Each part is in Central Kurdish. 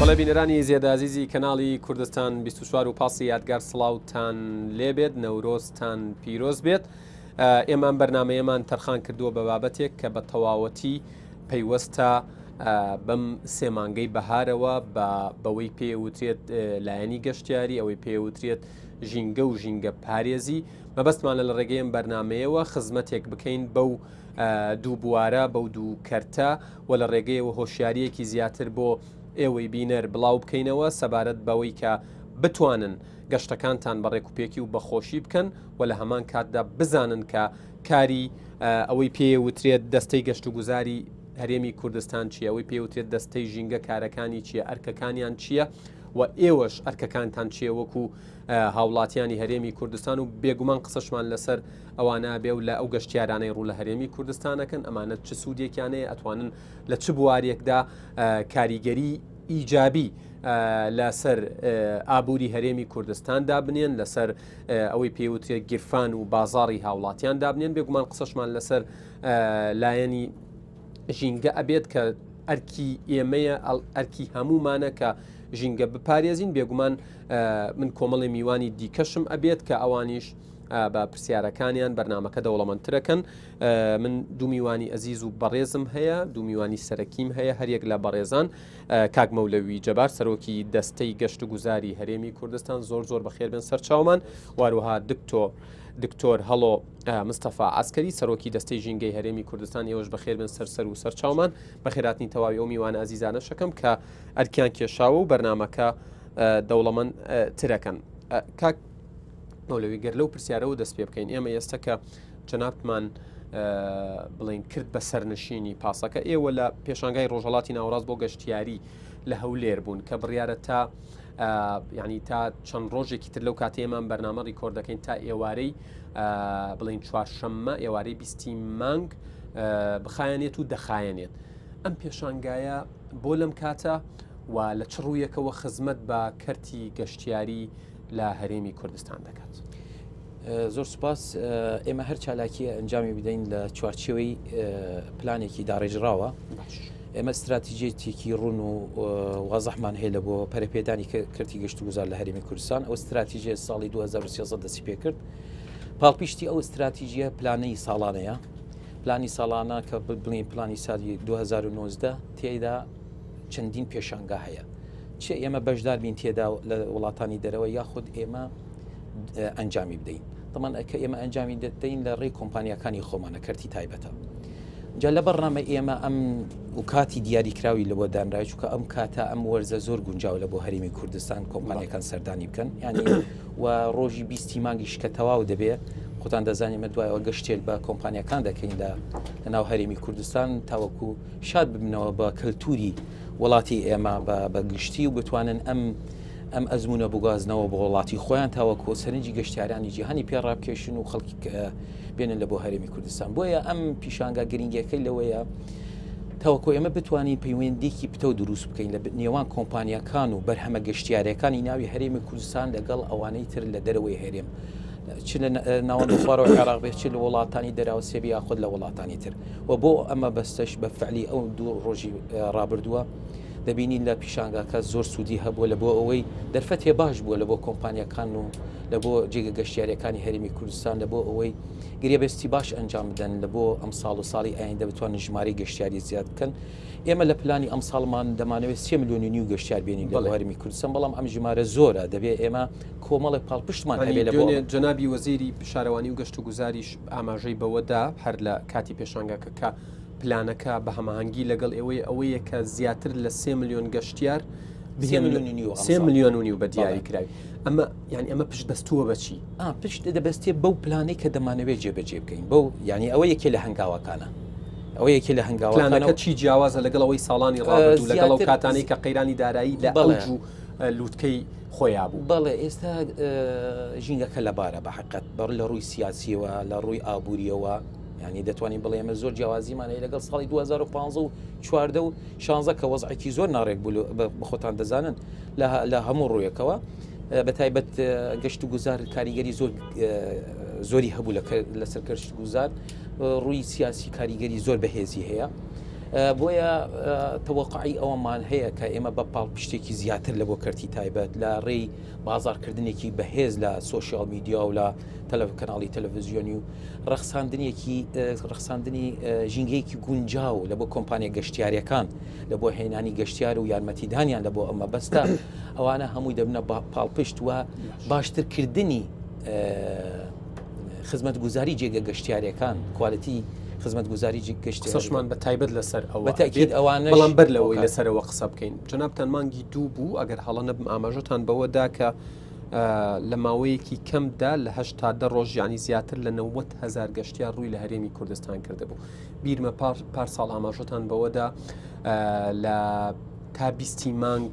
بەڵێ بینەرانی زێدازیزی کەناڵی کوردستان 24 و پاسی یادگار سڵاوتان لێبێت نەورۆزتان پیرۆز بێت ئێمە ئەم بەرنمەیەمان تەرخان کردووە بە بابەتێک کە بە تەواوەتی پەیوەستە بەم سێمانگەی بەهارەوە بە بەوەی پێوترێت لایەنی گەشتیاری ئەوەی پێوترێت ژینگە و ژینگە پارێزی مەبەستمانە لە ڕێگەی ئەم بەرنمەیەوە خزمەتێک بکەین بەو دوو بوارە بەو دوو کەرتە و لە ڕێگەیەوە هۆشیاریەکی زیاتر بۆ ئێوەی بینەر بڵاو بکەینەوە سەبارەت بەوەی کە بتوانن گەشتەکانتان بە ڕێکوپێکی و بەخۆشی بکەن و لە هەمان کاتدا بزانن کە کاری ئەوەی پێ وترێت دەستەی گەشتوگوزاری هەرێمی کوردستان چییە ئەوەی پێوترێت دەستەی ژینگە کارەکانی چییە ئەرکەکانیان چییە و ئێوەش ئەرکەکانتان چییە وەکو هاوڵاتیانی هەرێمی کوردستان و بێگومان قسەشمان لەسەر ئەوانە بێ و لە ئەو گەشتیارانەی ڕوو لە هەرێمی کوردستانەکەن ئەمانە چ سوودێکیانەیە ئەتوانن لە چ بواریەکدا کاریگەری ئیجابی لەسەر ئابووری هەرێمی کوردستان دابنێن لەسەر ئەوەی پێوترێت گیرفان و بازاری هاوڵاتیان دابنێن بێگومان قسەشمان لەسەر لایەنی ژینگە ئەبێت کە ئەرکی ئێمەیە ئەرکی هەمومانە کە ژینگە بپارێزین بێگومان من کۆمەڵی میوانی دیکەشم ئەبێت کە ئەوانیش بە پرسیارەکانیان بەرنمەکە دەوڵەمەندترەکەن من دوو میوانی ئەزیز و بەڕێزم هەیە دوو میوانی سەرەکیم هەیە هەریەک لە بەڕێزان کاک مەولەوی جەبار سەرۆکی دەستەی گەشت و گوزاری هەرێمی کوردستان زۆر زۆر بەخێربێن سەرچاومان واروها دکتۆ دکتۆر هەڵۆ مستەفا عسکەری سەرۆکی دەستەی ژینگەی هەرێمی کوردستان ئێوەش بەخێربن سەر سەر و سەرچاومان بەخێراتنی تەواوی ئەو میوانە ئازیزانە شەکەم کە ئەرکیان کێشاوە و بەرنمەکە دەوڵەمەند ترەکەن کاک مەولەوی گەر لەو پرسیارەوە دەست پێ بکەین ئێمە ئێستا کە جەنابتمان بڵین کرد بە سەرنشینی پاسەکە ئێوە لە پێشانگای ڕۆژهڵاتی ناوەڕاست بۆ گەشتیاری لە هەولێر بوون کە بڕیارە تا ینی تا چەند ڕۆژێکی تر لەو کاتی ئێمان بەرنامە ڕیکۆرد دەکەین تا ئێوارەی بڵین چوارشەممە ئێوارەی بیستی مانگ بخایەنێت و دەخایەنێت ئەم پێشانگایە بۆ لەم کاتە و لە چ ڕوویەکەوە خزمەت بە کەرتی گەشتیاری لە هەرێمی کوردستان دەکات. زۆر سوپاس ئێمە هەر چالاکیە ئەنجامی بدەین لە چوارچێوەی پلانێکی داڕێژراوە ئێمە استراتیجێتێکی ڕون و وازحمان هەیە لە بۆ پەرەپێدانی کەرتی گەشت و گوزار لە هەرێمی کوردستان ئەو استراتیژیە ساڵی 2013 دەستی پێکرد پاڵپشتی ئەو استراتیژیە پلانەی ساڵانەیە پلانی ساڵانە کە بڵین پلانی سالی 2019 تێدا چەندین پێشانگا هەیە چ ئێمە بەشدار بین تێدا لە وڵاتانی دەرەوە یاخود ئێمە ئەنجامی بدەین تەمان ئەکە ئێمە ئەنجامی دەدەین لە ڕێی کۆمپانیەکانی خۆمانە کەرتی تایبەتە جا لە بەرنامە ئێمە ئەم و کاتی دیاریکراوی لەوە دانرای چکە ئەم کاتە ئەم وەرزە زۆر گونجاو لە بۆ هەرێمی کوردستان کۆمپانیەکان سەردانی بکەن ینی و ڕۆژی بیستی مانگیش کە تەواو دەبێ خۆتان دەزانانی مە دوایەوە گەشتێل بە کۆمپانیەکان دەکەین لە ناو هەرێمی کوردستان تاوەکو شاد ببنەوە بە کەلتوری وڵاتی ئێمە بە گشتی و بتوانن ئەم ئەم ئەزمونە بگوازنەوە بۆ وڵاتی خۆیان تاوەکو سەرنجی گەشتیارانی جیهانی پێ ڕابکێشن و خەڵکی بێنن لە بۆ هەرێمی کوردستان بۆیە ئەم پیشانگا گرنگەکەی لەوەیە تاوەکو ئێمە بتوانین پەیوەندێکی پتەو دروست بکەین لە نێوان کۆمپانیەکان و بەرهەمە گەشتیارەکانی ناوی هەرێمی کوردستان لەگەڵ ئەوانەی تر لە دەرەوەی هەرێم چ لە ناوەند خوارەوە عێراق بێت چ لە وڵاتانی دەراوسێ یاخود لە وڵاتانی تر و بۆ ئەمە بەستەش بە فعلی ئەو دوو ڕۆژی ڕابردووە دەبینین لە پیشانگاکە زۆر سوودی هەبووە لە بۆ ئەوەی دەرفەتێ باش بووە لە بۆ کۆمپانیەکان و لە بۆ جێگە گەشتیارەکانی هەرێمی کوردستان لە بۆ ئەوەی گرێبەستی باش ئەنجام بدەن لە بۆ ئەم ساڵ و ساڵی ئایندە بتوانن ژمارەی گەشتیاری زیاد بکەن ئێمە لە پلانی ئەم ساڵمان دەمانەوێت سێ ملیۆن و نیو گەشتیار بێنین لە هەرێمی کوردستان بەڵام ئەم ژمارە زۆرە دەبێت ئێمە کۆمەڵێک پاڵپشتمان هەبێت لە بۆ جەنابی وەزیری شارەوانی و گەشت و گوزاریش ئاماژەی بەوەدا هەر لە کاتی پێشانگاکە کە پلانەکە بە هەماهەنگی لەگەڵ ئێوەی ئەوەیە کە زیاتر لە سێ ملیۆن گەشتیار سێ ملیۆن و نیو بە دیاری کراوی ئەمە یعنی ئەمە پشت بەستووە بەچی پشت دەبەستێ بەو پلانەی کە دەمانەوێت جێبەجێ بکەین بەو یعنی ئەوە یەکێ لە هەنگاوەکانە ئەوە یەکێ لە هەنگاوەکانەکە چی جیاوازە لەگەڵ ئەوەی ساڵانی ڕابردوو لەگەڵ ئەو کاتانەی کە قەیرانی دارایی لە ئەوج و لووتکەی خۆیان بوو بەڵێ ئێستا ژینگەکە لەبارە بە حقت بەڕ لە ڕووی سیاسیەوە لە ڕووی ئابووریەوە ینی دەتوانین بڵێ ئێمە زۆر جیاوازیمان هەیە لەگەڵ ساڵی 2015 و 14 و 16 کە وەزعێکی زۆر ناڕێک بوو بە خۆتان دەزانن لە هەموو ڕوویەکەوە بە تایبەت گەشت و گوزار کاریگەری زۆر زۆری هەبوو لەسەر گەشت گوزار ڕووی سیاسی کاریگەری زۆر بەهێزی هەیە. بۆیە تەوەقعی ئەوەمان هەیە کە ئێمە بە پاڵپشتێکی زیاتر لە بۆ کەرتی تایبەت لە ڕێی بازارکردنێکی بەهێز لە سۆشیال میدیا و لە تەلەف کەناڵی تەلەڤزیۆنی و ڕەخساندنێکی ڕەخساندنی ژینگەیەکی گونجاو لە بۆ کۆمپانیا گەشتیارەکان لە بۆ هێنانی گەشتیار و یارمەتیدانیان لە بۆ ئەمە بەستە ئەوانە هەمووی دەبنە پاڵپشت و باشترکردنی خزمەتگوزاری جێگە گەشتیارەکان quality خزمەتگوزاری گەشتیشمان بە تایبەت لەسەر ئەو بەتاکیید ئەوانە بەڵام بەر لەوەی لەسەرەوە قسە بکەین جەنابتان مانگی دوو بوو ئەگەر هەڵە نەبم ئاماژەتان بەوەدا کە لە ماوەیەکی کەمدا لە هەشت تا دە ڕۆژ یانی زیاتر لە 90 هزار گەشتیار ڕووی لە هەرێمی کوردستان کردبوو بیرمە پار ساڵ ئاماژەتان بەوەدا لە تا بیستی مانگ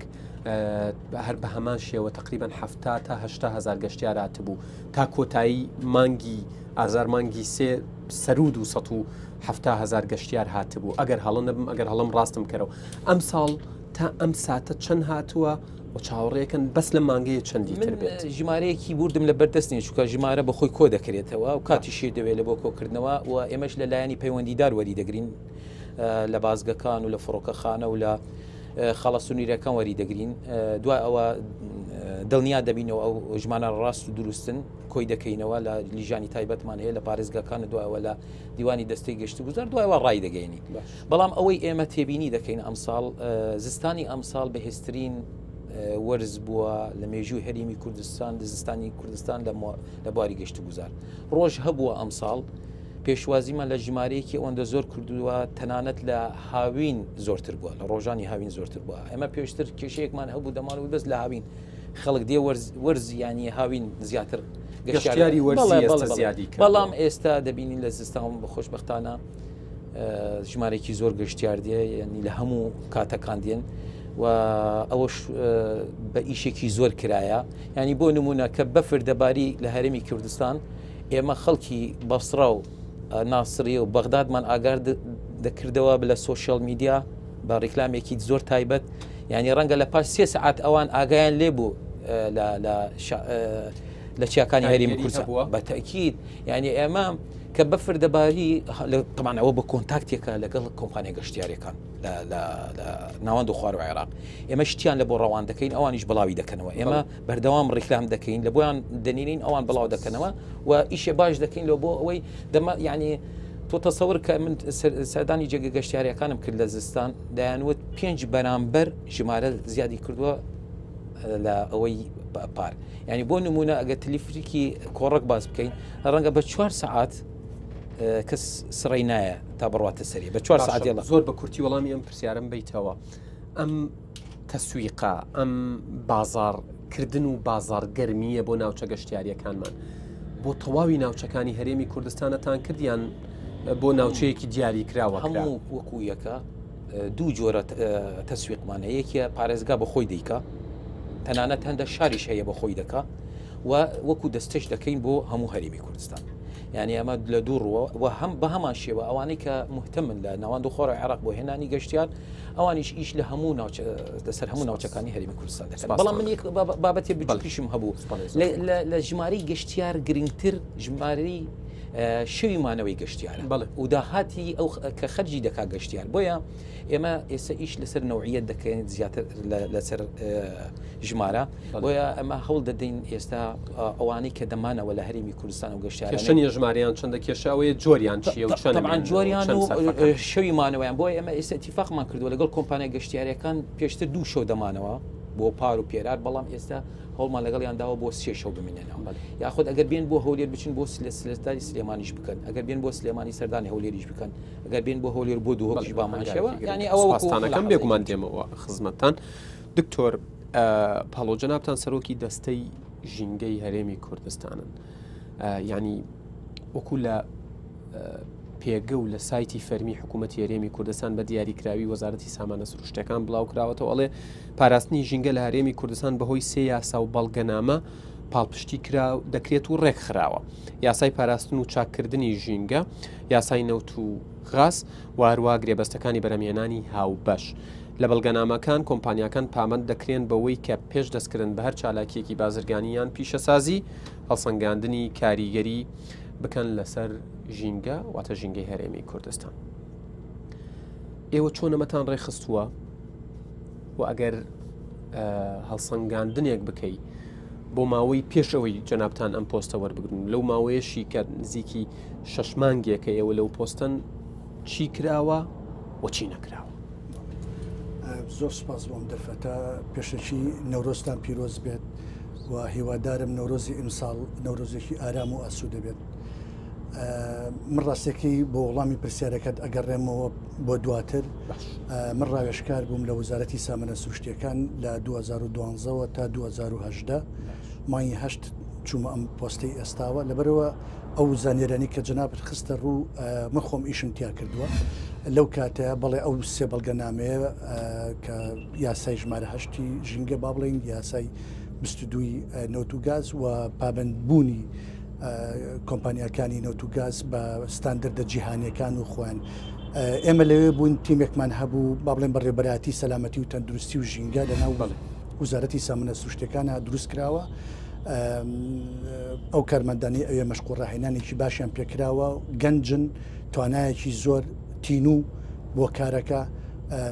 هەر بە هەمان شێوە تقریبان ه تا هه هزار گەشتیار هاتبوو تا کۆتایی مانگی ئازار مانگی سێ سەرو 270 هزار گەشتیار هاتبوو ئەگەر هەڵە نەبم ئەگەر هەڵم ڕاستم کەرەوە ئەم ساڵ تا ئەم ساتە چەند هاتووە و چاوەڕێکن بەس لەم مانگەیە چەندی تر بێت؟ من ژمارەیەکی وردم لە بەردەست نییە چونکە ژمارە بە خۆی کۆ دەکرێتەوە و کاتیشی دەوێت لە بۆ کۆکردنەوە و ئێمەش لە لایەنی پەیوەندیدار وەری دەگرین لە بازگەکان و لە فڕۆکەخانە و لە خاڵە سنووریەکان وەری دەگرین دوای ئەوە دڵنیا دەبینەوە ئەو ژمانە ڕاست و دروستن کۆی دەکەینەوە لە لیژانی تایبەتمان هەیە لە پارێزگاکان و دوایەوە لە دیوانی دەستەی گەشت و گوزار دوایەوە ڕای دەگەینین بەڵام ئەوەی ئێمە تێبینی دەکەین ئەمساڵ زستانی ئەمساڵ بەهێزترین وەرز بووە لە مێژووی هەرێمی کوردستان لە زستانی کوردستان لە بواری گەشت و گوزار ڕۆژ هەبووە ئەمساڵ پێشوازیمان لە ژمارەیەکی ئەوەندە زۆر کردووە تەنانەت لە هاوین زۆرتر بووە لە ڕۆژانی هاوین زۆرتر بووە ئێمە پێشتر کێشەیەکمان هەبوو دەمان و بەس لە هاوین خەڵک دێ وەرز ینی هاوین زیاتر گەشتیاری وەرزی زیادی بەڵام ئێستا دەبینین لە زستان بە خۆشببختانە ژمارێکی زۆر گەشتیار دێ ینی لە هەموو کاتەکان دێن و ئەوەش بە ئیشێکی زۆر کرایە ینی بۆ نمونە کە بەفر دەباری لە هەرێمی کوردستان ئێمە خەڵکی بەسڕا و ناسری و بەغدادمان ئاگار دەکردەوە لە سوۆشیال میدیا بە ڕیکلامێکی زۆر تایبەت یعنی ڕەنگە لە پاش سێ سعات ئەوان ئاگایان لێ بوو لە چیاکانی هەرێمی کوردستان بە تەکیید یعنی ئێمە کە بەفر دەباری طبعا ئەوە بە contact ێکە لەگەڵ کۆمپانیا گەشتیارەکان لە ناوەند و خوار و عێراق ئێمە شتیان لە بۆ ڕەوان دەکەین ئەوانیش بڵاوی دەکەنەوە ئێمە بەردەوام ڕیکلام دەکەین لە بۆیان دەنینین ئەوان بڵاو دەکەنەوە و ئیشێ باش دەکەین لە بۆ ئەوەی دەمە یعنی تۆ تەسەور کە من سەردانی جێگە گەشتیارەکانم کرد لە زستان دەیانوت پێنج بەرامبەر ژمارە زیادی کردووە لە ئەوەی پار ینی بۆ نمونە ئەگەر تلیفریکی کۆڕک باس بکەین ڕەنگە بە چوار سەعات کەس سڕی نایە تا بڕاتە سەری بە چوار سەعات زۆر بە کورتی وەڵامی ئەم پرسیارم بیتەوە ئەم تەسویقە ئەم بازار کردن و بازار گەرمیە بۆ ناوچە گەشتیاریەکانمان بۆ تەواوی ناوچەکانی هەرێمی کوردستانەتان کردیان بۆ ناوچەیەکی دیاری کراوە هەموو وەکو یەکە دوو جۆرە تەسویقمان هەیە یەکێ پارێزگا بە خۆی دەیکا تەنانەت هەندە شاریش هەیە بە خۆی دەکا و وەکو دەستش دەکەین بۆ هەموو هەرێمی کوردستان یعنی ئەمە لە دوو ڕووە و هەم بە هەمان شێوە ئەوانەی کە مهتەمن لە ناوەند و خۆڕ عێراق بۆ هێنانی گەشتیار ئەوانیش ئیش لە هەموو ناوچە لەسەر هەموو ناوچەکانی هەرێمی کوردستان دەکەن بەڵام من یەک بابەتی بچووکیشم هەبوو لە ژمارەی گەشتیار گرنگتر ژمارەی شەوی مانەوەی گەشتیارە بەڵێ. و داهاتی ئەو کە خەرجی دەکات گەشتیار بۆیە ئێمە ئێستا ئیش لەسەر نەوعیەت دەکەین زیاتر لەسەر ژمارە بۆیە ئەمە هەوڵ دەدەین ئێستا ئەوانەی کە دەمانەوە لە هەرێمی کوردستان و گەشتیارانە کێشە نییە ژمارەیان چەندە کێشە ئەوەیە جۆریان چییە و چەند طبعاً جۆریان چەند و سەرفەکەن. شەوی مانەوەیان بۆیە ئێمە ئێستا ئیتیفاقمان کردووە لەگەڵ کۆمپانیا گەشتیارەکان پێشتر دوو شەو دەمانەوە بۆ پار و پێرار بەڵام ئێستا هەوڵمان لەگەڵیان داوە بۆ سێ شەو بمێنێنەوە یاخود ئەگەر بێن بۆ هەولێر بچن بۆ سلێسلێستاری سلێمانیش بکەن ئەگەر بێن بۆ سلێمانی سەردانی هەولێریش بکەن ئەگەر بێن بۆ هەولێر بۆ دهۆکیش بامان شێوە ینی ئەوە سپاستانەکەم بێگومان دێمەوە خزمەتتان دکتۆر پاڵۆ جەنابتان سەرۆکی دەستەی ژینگەی هەرێمی کوردستانن ینی وەکو لە پێگە و لە سایتی فەرمی حکوومەتی هەرێمی کوردستان بە دیاریکراوی وەزارەتی سامانە سروشتەکان بڵاو کراوەتەوە ئەڵێ پاراستنی ژینگە لە هەرێمی کوردستان بەهۆی سێ یاسا و بەڵگەنامە پاڵپشتی کرا دەکرێت و ڕێکخراوە یاسای پاراستن و چاککردنی ژینگە یاسای نەوت و غاز و هەروە گرێبەستەکانی بەرهەمهێنانی هاوبەش. لە بەڵگەنامەکان کۆمپانیاکان پابەند دەکرێن بەوەی کە پێش دەستکردن بە هەر چالاکییەکی بازرگانی یان پیشەسازی، هەڵسەنگاندنی کاریگەری بکەن لەسەر ژینگە، واتە ژینگەی هەرێمی کوردستان. ئێوە چۆن ئەمەتان ڕێکخستووە و ئەگەر هەڵسەنگاندنێک بکەی بۆ ماوەی پێش ئەوەی جەنابتان ئەم پۆستە وەربگرن لەو ماوەیەشی کە نزیکی شەش مانگێکە ئێوە لەو پۆستەن چی کراوە و چی نەکراوە؟ زۆر سپاس بۆم دەرفەتە پێشەکی نەورۆزتان پیرۆز بێت و هیوادارم نەورۆزی ئیمساڵ نەورۆزێکی ئارام و ئاسوودە بێت. من ڕاستەکەی بۆ وەڵامی پرسیارەکەت ئەگەڕێمەوە بۆ دواتر من ڕاوێژکار بووم لە وەزارەتی سامانە سروشتیەکان لە 2012ەوە تا 2010 مانگی هەشت چوومە ئەم پۆستەی ئێستاوە لەبەرەوە ئەو زانیارانی کە جەنابت خستە ڕوو من خۆم ئیشم تیا کردووە لەو کاتە بەڵێ ئەو سێ بەڵگەنامەیە کە یاسای ژمارە هەشتی ژینگە با بڵێین یاسای 22 نەوت و گاز و پابندبوونی کۆمپانیاکانی نەوت و گاز بە ستاندەردە جیهانیەکان و خۆیان ئێمە لەوێ بوون تیمێکمان هەبوو با بڵێن بەڕێوەبەرایەتی سەلامەتی و تەندروستی و ژینگە لە ناو وەزارەتی سامانە سروشتیەکانە دروست کراوە ئەو کارمەندانی ئەوێ مەشق و ڕاهێنانێکی باشیان پێکراوە گەنجن توانایەکی زۆر تینوو بۆ کارەکە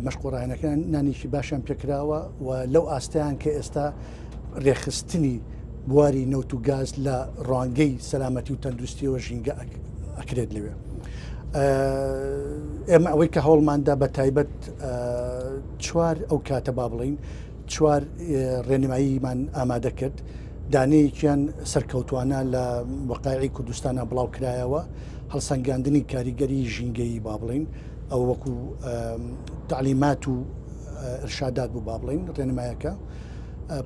مەشق و ڕاهێنەکان نانێکی باشیان پێکراوە و لەو ئاستیان کە ئێستا رێکخستنی بواری نەوت و گاز لە ڕوانگەی سەلامەتی و تەندروستیەوە ژینگە ئەکرێت لەوێ. ئێمە ئەوەی کە هەوڵماندا بە تایبەت چوار ئەو کاتە با بڵین چوار ڕێنماییمان ئامادە کرد دانەیەکیان سەرکەوتوانە لە وەقایعی کوردستانە بڵاو کرایەوە هەڵسەنگاندنی کاریگەری ژینگەیی با بڵین ئەو وەکو تعلیمات و ئرشادات بوو با بڵین ڕێنمایەکە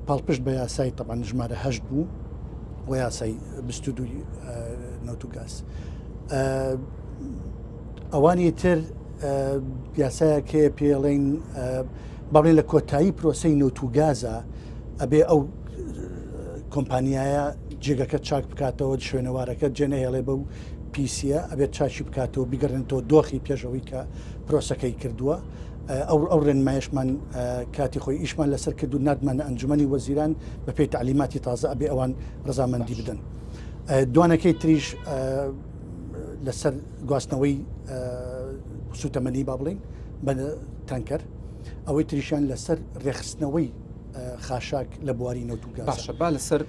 پاڵپشت بە یاسای تەبعەن ژمارە هەشت بوو و یاسای 22 نەوت و گاز ئەوانی تر یاسایەک هەیە پێڵین بەڵێن لە کۆتایی پرۆسی نەوت و گازە ئەبێ ئەو کۆمپانیایە جێگەکە چاک بکاتەوە شوێنەوارەکە جێنەهێڵێ بە و پیسیە ئەبێت چاکی بکاتەوە بیگەڕێنێتەوە دۆخی پێشەوەی کە پرۆسەکەی کردووە ئەو ئەو ڕێنمایەشمان کاتی خۆی ئیشمان لەسەر کرد و ناردمانە ئەنجومەنی وەزیران بە پێی تەعلیماتی تازە ئەبێ ئەوان ڕەزامەندی بدەن. دوانەکەی تریش لەسەر گواستنەوەی سوتەمەنی با بڵین بە تەنکەر ئەوەی تریشیان لەسەر ڕێخستنەوەی خاشاک لە بواری نەوت و گاز. باشە با لەسەر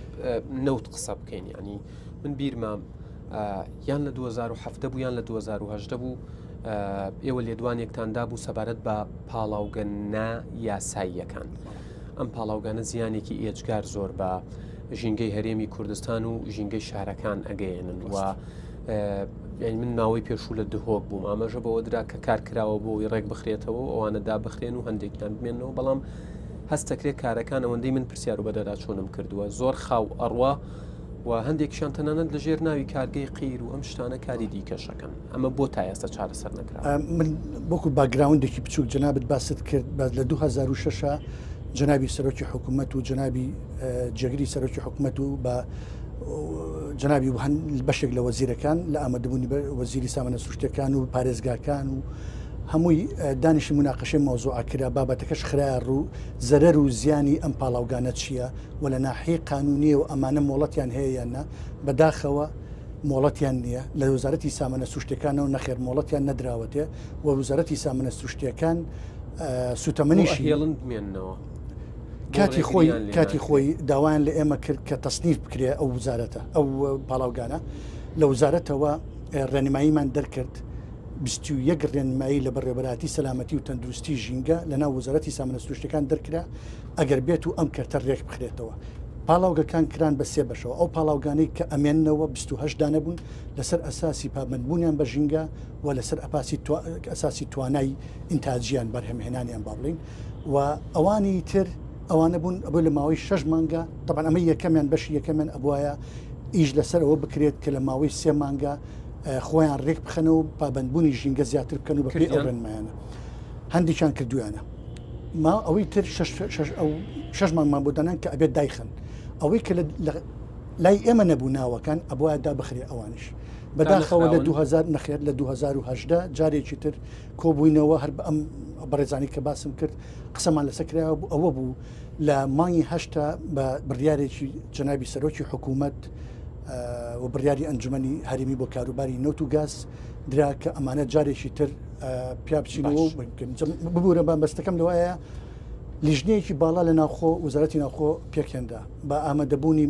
نەوت قسە بکەین ینی من بیرمە یان لە 2017 بوو یان لە 2018 بوو ئێوە لێدوانێکتان دابوو سەبارەت بە پاڵاوگە نا یاساییەکان. ئەم پاڵاوگانە زیانێکی ئێجگار زۆر بە ژینگەی هەرێمی کوردستان و ژینگەی شارەکان ئەگەیەنن و یعنی من ماوەی پێشوو لە دهۆک بووم ئاماژە بەوە درا کە کار کراوە بۆ ئەوەی ڕێک بخرێتەوە و ئەوانە دابخرێن و هەندێکیان بمێنەوە بەڵام هەستەکرێت کارەکان ئەوەندەی من پرسیار و بەدەداچوونم کردووە زۆر خاو ئەڕوا و هەندێکیشان تەنانەت لە ژێر ناوی کارگەی قیر و ئەم شتانە کاری دیکەش ئەکەن ئەمە بۆ تا ئێستا چارەسەر نەکراوە؟ من وەکو background ێکی بچووک جەنابت باست کرد بەس لە 2006 جەنابی سەرۆکی حکوومەت و جەنابی جێگری سەرۆکی حکوومەت و بە جەنابی بەشێک لە وەزیرەکان لە ئامادەبوونی وەزیری سامانە سروشتەکان و پارێزگاکان و هەمووی دانیشی مناقەشەی مەوزوعە کرا بابەتەکەش خرایە ڕوو زەرەر و زیانی ئەم پاڵاوگانە چییە و لە ناحیەی قانونیەوە ئەمانە مۆڵەتیان هەیە یان نا، بەداخەوە مۆڵەتیان نییە، لە وەزارەتی سامانە سروشتیەکانەوە نەخێر مۆڵەتیان نەدراوەتێ و وەزارەتی سامانە سروشتیەکان سوتەمەنیشی هێڵن بمێننەوە. کاتی خۆی کاتی خۆی داوایان لە ئێمە کرد کە تەسنیف بکرێ ئەو وزارەتە ئەو پاڵاوگانە لە وزارەتەوە ڕێنماییمان دەرکرد 21 ڕێنمایی لە بەڕێوەبەرایەتی سەلامەتی و تەندروستی ژینگە لە ناو وەزارەتی سامانە سروشتیەکان دەرکرا ئەگەر بێت و ئەم کەرتە رێک بخرێتەوە. پاڵاوگەکان کران بە سێ بەشەوە، ئەو پاڵاوگانەی کە ئەمێننەوە 28 دانە بوون لەسەر ئەساسی پابەندبوونیان بە ژینگە و لەسەر ئەپاسی ئەساسی توانای ئینتاجیان بەرهەمهێنانیان با بڵێین و ئەوانی تر ئەوانە بوون ئەبوو لە ماوەی شەش مانگە تەبعەن ئەمە یەکەمیان بەشی یەکەمیان ئەبوایە ئیش لەسەر ئەوە بکرێت کە لە ماوەی سێ مانگە خۆیان رێک بخەنەوە پابەندبوونی ژینگە زیاتر بکەن و بەپێی ئەو ڕێنمایانە هەندێکیان کردویانە. ما ئەوەی تر ئەو شەش مانگمان بۆ دانان کە ئەبێت دایخەن ئەوەی کە لای ئێمە نەبوو ناوەکان ئەبواە دا بخرێ ئەوانیش بەداخەوە لە 2000 نەخێر لە 2010 جارێکی تر کۆبووینەوە هەر ئەم بەڕێزانی کە باسم کرد قسەمان لەسەر کراوە بوو ئەوە بوو لە مانگی هەشتا بە بڕیارێکی جەنابی سەرۆکی حکوومەت و بڕیاری ئەنجومەنی هەرێمی بۆ کاروباری نەوت و گاز درا کە ئەمانە جارێکی تر. پیا بچینەوە ببوورە بە بەستەکەم لەوەیە لیژنەیەکی باڵا لە ناوخۆ وەزارەتی ناوخۆ پێکهێنرا بە ئامادەبوونی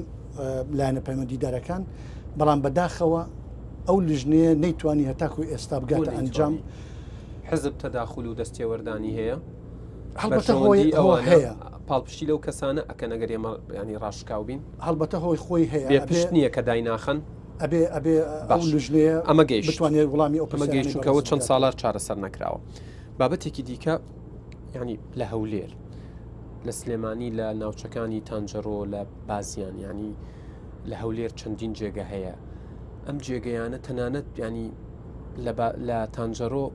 لایەنە پەیوەندیدارەکان بەڵام بەداخەوە ئەو لیژنەیە نەیتوانی هەتاکو ئێستا بگاتە ئەنجام. حزب تەداخول و دەستێوەردانی هەیە؟ هەڵبەتە هۆی ئەوە هەیە. پاڵپشتی لەو کەسانە ئەکەن ئەگەر ئێمە ینی ڕاشکاو بین؟ هەڵبەتە هۆی خۆی هەیە. بێ پشت نییە کە دایناخەن؟ ئەبێ ئەبێ ئەو لیژنەیە ئەمە گەیشت بتوانێت وڵامی ئەو ئەمە گەیشت چونکە ئەوە چەند ساڵە چارەسەر نەکراوە. بابەتێکی دیکە ینی لە هەولێر لە سلێمانی لە ناوچەکانی تانجەرۆ لە بازیان ینی لە هەولێر چەندین جێگە هەیە ئەم جێگەیانە تەنانەت ینی لە تانجەرۆ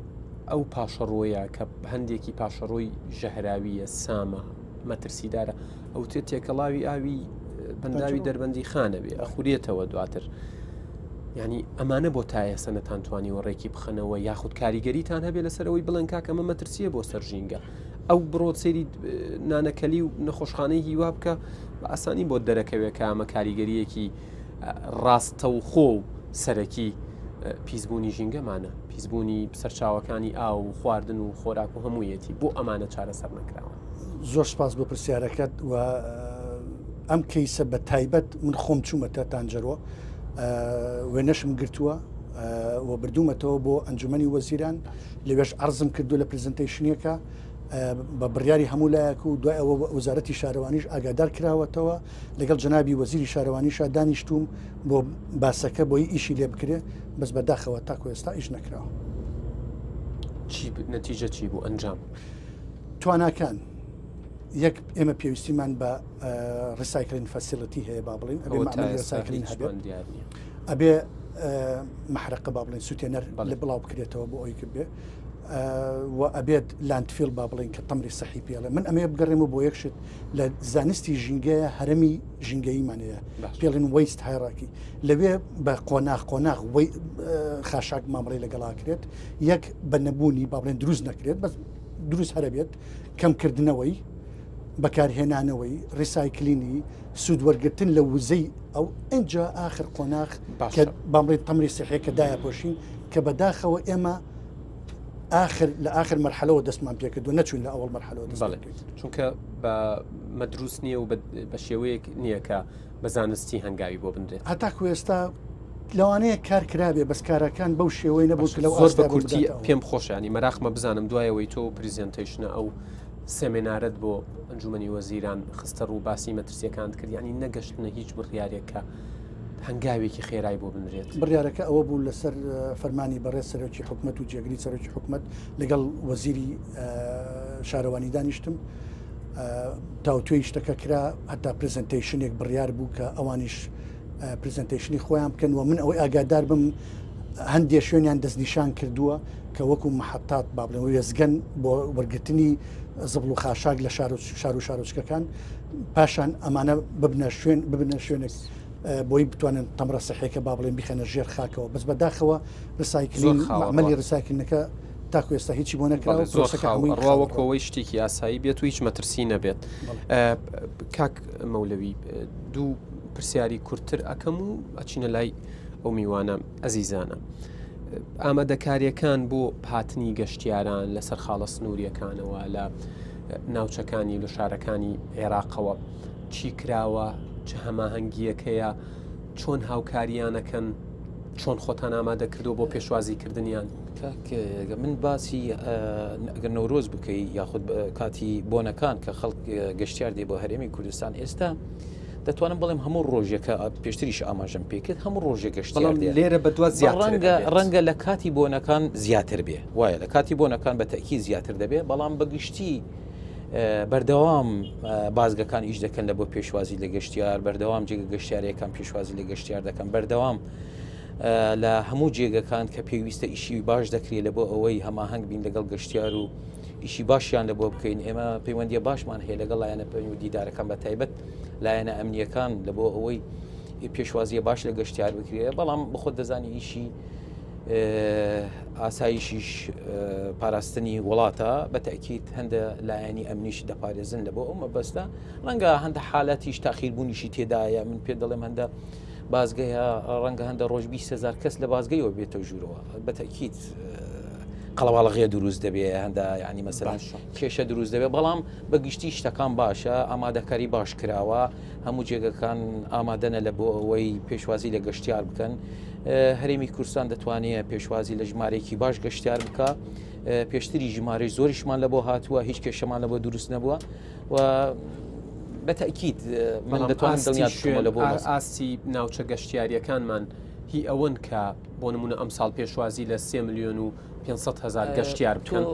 ئەو پاشەڕۆیە کە هەندێکی پاشەڕۆی ژەهراویە سامە مەترسیدارە ئەوتێ تێکەڵاوی ئاوی بەنداوی دەربەندی خانە بێ ئەخورێتەوە دواتر ینی ئەمانە بۆ تا ئێستا نەتانتوانیوە ڕێکی بخەنەوە یاخود کاریگەریتان هەبێ لەسەر ئەوەی بڵێن کاکە ئەمە مەترسیە بۆ سەر ژینگە ئەو بڕۆ سەیری نانەکەلی و نەخۆشخانەی هیوا بکە بە ئاسانی بۆ دەرەکەوێت کە ئەمە کاریگەریەکی ڕاستەوخۆ و سەرەکی پیسبوونی ژینگەمانە پیسبوونی سەرچاوەکانی ئاو و خواردن و خۆراک و هەموویەتی بۆ ئەمانە چارەسەر نەکراون. زۆر سپاس بۆ پرسیارەکەت و ئەم کەیسە بە تایبەت من خۆم چوومەتە تانجەرۆ وێنەشم گرتووە و بردوومەتەوە بۆ ئەنجومەنی وەزیران لەوێش عەرزم کردو لە presentation ێکە بە بڕیاری هەموو لایەک و دوای ئەوە وەزارەتی شارەوانیش ئاگادار کراوەتەوە لەگەڵ جەنابی وەزیری شارەوانیشا دانیشتوم بۆ باسەکە بۆی ئیشی لێ بکرێ بەس بەداخەوە تاکو ئێستا ئیش نەکراوە. چی نەتیجە چی بوو ئەنجام؟ تواناکان یەک ئێمە پێویستیمان بە recycling facility هەیە با بڵین ئەبێ recycling هەبێت ئەبێ محرقە با بڵێن سوتێنەر لە بڵاو بکرێتەوە بۆ ئەوی بێ و ئەبێت landfill با بڵین کە تەمری سەحی پێڵێ من ئەمەیە بگەڕێمە بۆ یەک شت لە زانستی ژینگەیە هەرمی ژینگەییمان هەیە پێڵین waste hierarchy لەوێ بە قۆناغ قۆناغ خاشاک مامەڵی لەگەڵاکرێت یەک بە نەبوونی با بڵێن دروست نەکرێت بەس دروست هەرەبێت کەمکردنەوەی، بەکارهێنانەوەی، recycling ی، سوودوەرگرتن لە وزەی ئەو، ئینجا ئاخر قۆناغ کە با بڵێین تەمری سیحیە کە دایەپۆشین کە بەداخەوە ئێمە ئاخر لە ئاخر مەرحەلەوە دەستمان پێکردو نەچوین لە ئەوەڵ مەرحەلەوە دەست پێکرد. چونکە بە مەدروس نییە و بە شێوەیەک نییە کە بە زانستی هەنگاوی بۆ بنرێت. هەتاکو ئێستا لەوانەیە کار کرابێ بەس کارەکان بەو شێوەی نەبوو کە لەو زۆر بە کورتی پێم خۆشە ینی مەراقمە بزانم دوایەوەی تۆ presentation ە ئەو سێمێنارەت بۆ ئەنجومەنی وەزیران خستە ڕوو باسی مەترسیەکانت کرد ینی نەگەشتنە هیچ بڕیارێک کە هەنگاوێکی خێرای بۆ بنرێت. بڕیارەکە ئەوە بوو لەسەر فەرمانی بەڕێز سەرۆکی حکومەت و جێگری سەرۆکی حکومەت لەگەڵ وەزیری شارەوانی دانیشتم تاوتوێی شتەکە کرا هەتا presentation ێک بڕیار بوو کە ئەوانیش presentation ی خۆیان بکەن و من ئەوەی ئاگادار بم هەندێک شوێنیان دەستنیشان کردووە کە وەکو محەتات با بڵێن وێزگەن بۆ وەرگرتنی زبڵ و خاشاک لە شار و شار و شارۆچکەکان پاشان ئەمانە ببنە شوێن ببنە شوێنێک بۆی بتوانن تەمرە سەحێکە با بڵێن بیخەنە ژێر خاکەوە بەس بەداخەوە recycling مەلی recycling ەکە تاکو ئێستا هیچی بۆ نەکراوە زۆر ڕوا وەکەوەی شتێکی ئاسایی بێت و هیچ مەترسی نەبێت کاک مەولەوی دوو پرسیاری کورتتر ئەکەم و ئەچینە لای ئەو میوانە ئەزیزانە. ئامادەکاریەکان بۆ هاتنی گەشتیاران لەسەر خاڵە سنووریەکانەوە لە ناوچەکانی لە شارەکانی عێراقەوە چی کراوە چ هەماهەنگیەکەیە چۆن هاوکاریانەکەن چۆن خۆتان ئامادە کردو بۆ پێشوازی کردنیان من باسی ئەگەر نەورۆز بکەی یاخود کاتی بۆنەکان کە خەڵک گەشتیار دێ بۆ هەرێمی کوردستان ئێستا دەتوانم بڵێم هەموو ڕۆژێکە پێشتریش ئاماژەم پێکرد هەموو ڕۆژێک گەشتیار دێ لێرە بەدوا زیاتر ڕەنگە ڕەنگە لە کاتی بۆنەکان زیاتر بێ وایە لە کاتی بۆنەکان بە تەکی زیاتر دەبێ بەڵام بەگشتی بەردەوام بازگەکان ئیش دەکەن لە بۆ پێشوازی لە گەشتیار بەردەوام جێگە گەشتیارەکان پێشوازی لە گەشتیار دەکەن بەردەوام لە هەموو جێگەکان کە پێویستە ئیشی باش دەکرێت لە بۆ ئەوەی هەماهەنگ بین لەگەڵ گەشتیار و ئیشی باشیان لە بۆ بکەین ئێمە پەیوەندیە باشمان هەیە لەگەڵ لایەنە پەیوەندیدارەکان بە تایبەت لایەنە ئەمنیەکان لە بۆ ئەوەی پێشوازیە باش لە گەشتیار بکرێ بەڵام بخۆت دەزانی ئیشی ئاسایشیش پاراستنی وڵاتە بە تاکیت هەندە لایەنی ئەمنیش دەپارێزن لە بۆ ئەو مەبەستە ڕەنگە هەندە حالەتیش تاخیربوونیشی تێدایە من پێ دەڵێم هەندە بازگەیە ڕەنگە هەندە ڕۆژ 20هزار کەس لە بازگەیەوە بێتە ژوورەوە بە تاکیت. قەڵەواڵغیە دروست دەبێ هەندە ینی مەسەلەن کێشە دروست دەبێت بەڵام بە گشتی شتەکان باشە ئامادەکاری باش کراوە هەموو جێگەکان ئامادەنە لە بۆ ئەوەی پێشوازی لە گەشتیار بکەن هەرێمی کوردستان دەتوانێت پێشوازی لە ژمارەیەکی باش گەشتیار بکە پێشتری ژمارەی زۆریشمان لە بۆ هاتووە هیچ کێشەمان لە بۆ دروست نەبووە و بەتەکیید من دەتوانم دڵنیا لە بۆ ئاستی ناوچە گەشتیاریەکانمان هی ئەوەن کە بۆ نمونە ئەمساڵ پێشوازی لە 3 میلیۆن و 500 هزار گەشتیار بکەن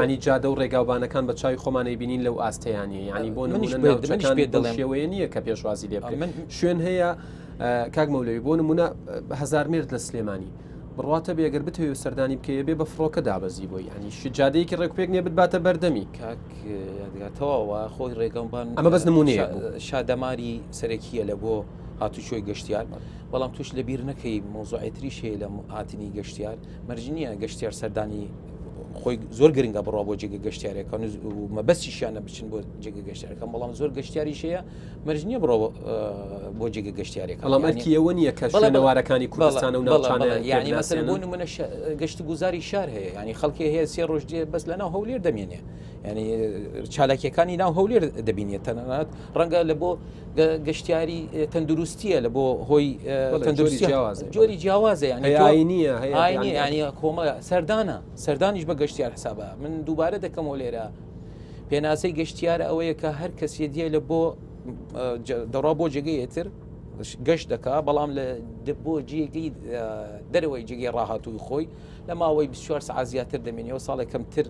ینی جادە و ڕێگاوبانەکان بە چاوی خۆمانەی بینین لەو ئاستەیانە ینی بۆ منیش پێ دڵێم شێوەیە نییە کە پێشوازی لێ من شوێن هەیە کاک مەولەوی بۆ نمونە هزار مێرد لە سلێمانی بڕواتە بێ گەر بتەوێ سەردانی بکەیە بێ بە فڕۆکە دابەزی بۆی ینی جادەیەکی ڕێکپێک نیە بتباتە بەردەمی کاک تەواوە خۆی ڕێگەمبان ئەمە بەس نمونەیە شادەماری سەرەکیە لە بۆ هاتوچۆی گەشتیار بەڵام توش لە بیر نەکەی مۆزوعێتریش هەیە لە هاتنی گەشتیار مەرج نییە گەشتیار سەردانی خۆی زۆر گرنگە بڕوا بۆ جێگە گەشتیارەکان و مەبەستیشیانە بچن بۆ جێگە گەشتیارەکان بەڵام زۆر گەشتیاریش هەیە مەرج نییە بڕۆ بۆ جێگە گەشتیارەکان بەڵام ئەرکی ئەوە نییە کە شوێنەوارەکانی کوردستان و ناوچانە یعنی مەسەلەن بۆ نمونە گەشت گوزاری شار هەیە ینی خەڵکی هەیە سێ ڕۆژ دێ بەس لە ناو هەولێر دەمێنێ ینی چالاکیەکانی ناو هەولێر دەبینێت تەنانەت ڕەنگە لە بۆ گەشتیاری تەندروستیە لە بۆ هۆی تەندروستی جۆری جیاوازە ینی ئاینیە هەیە ینی کۆمە سەردانە سەردانیش بە گەشتیار حسابە من دووبارە دەکەمەوە لێرە پێناسەی گەشتیارە ئەوەیە کە هەر کەسێ دیە لە بۆ دەڕا بۆ جێگەی تر گەشت دەکا بەڵام لە بۆ جێگەی دەرەوەی جێگەی ڕاهاتووی خۆی لە ماوەی 24 ساعت زیاتر دەمێنەوە ساڵێک کەمتر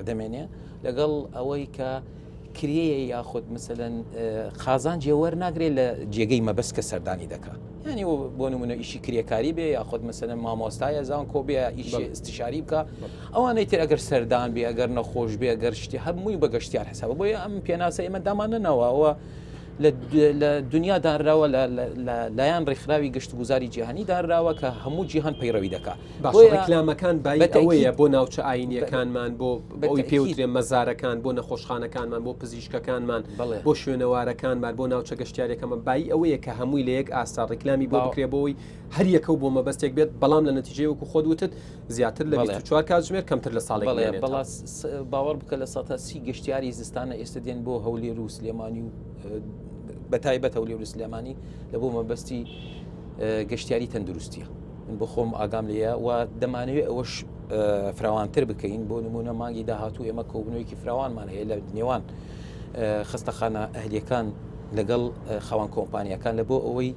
دەمێنێ لەگەڵ ئەوەی کە کرێیە یاخود مثلەن قازانجێ وەرناگرێت لە جێگەی مەبەست کە سەردانی دەکا یعنی بۆ نمونە ئیشی کرێکاری بێ یاخود مثلەن مامۆستایە زانکۆ بێ ئیشی استشاری بکە ئەوانەی تر ئەگەر سەردان بێ ئەگەر نەخۆش بێ ئەگەر شتی هەمووی بە گەشتیار حسابە بۆیە ئەم پێناسە ئێمە دامانەنەوە ئەوە لە دنیا دانراوە لە لایەن ڕێکخراوی گەشتوگوزاری جیهانی دانراوە کە هەموو جیهان پەیڕەوی دەکا باشە ڕیکلامەکان بایی ئەوەیە بۆ ناوچە ئاینیەکانمان بۆ ئەوی پێوترێ مەزارەکان بۆ نەخۆشخانەکانمان بۆ پزیشکەکانمان بۆ شوێنەوارەکانمان بۆ ناوچە گەشتیارەکەمە بایی ئەوەیە کە هەمووی لە یەک ئاستا ڕیکلامی بۆ بکرێ بۆی هەر یەکە و بۆ مەبەستێک بێت بەڵام لە نەتیجەی وەکو خۆت وتت زیاتر لە 24 کاتژمێر کەمتر لە ساڵێک بەڵا باوەڕ بکە لە سەتا سی گەشتیاری زستانە ئێستا دێن بۆ هەولێر و سلێمانی و بە تایبەت هەولێر و سلێمانی لە بۆ مەبەستی گەشتیاری تەندروستیە من بۆ خۆم ئاگام لێیە و دەمانەوێت ئەوەش فراوانتر بکەین بۆ نمونە مانگی داهاتوو ئێمە کۆبوونەوەیەکی فراوانمان هەیە لە نێوان خستەخانە ئەهلیەکان لەگەڵ خاوەن کۆمپانیەکان لە بۆ ئەوەی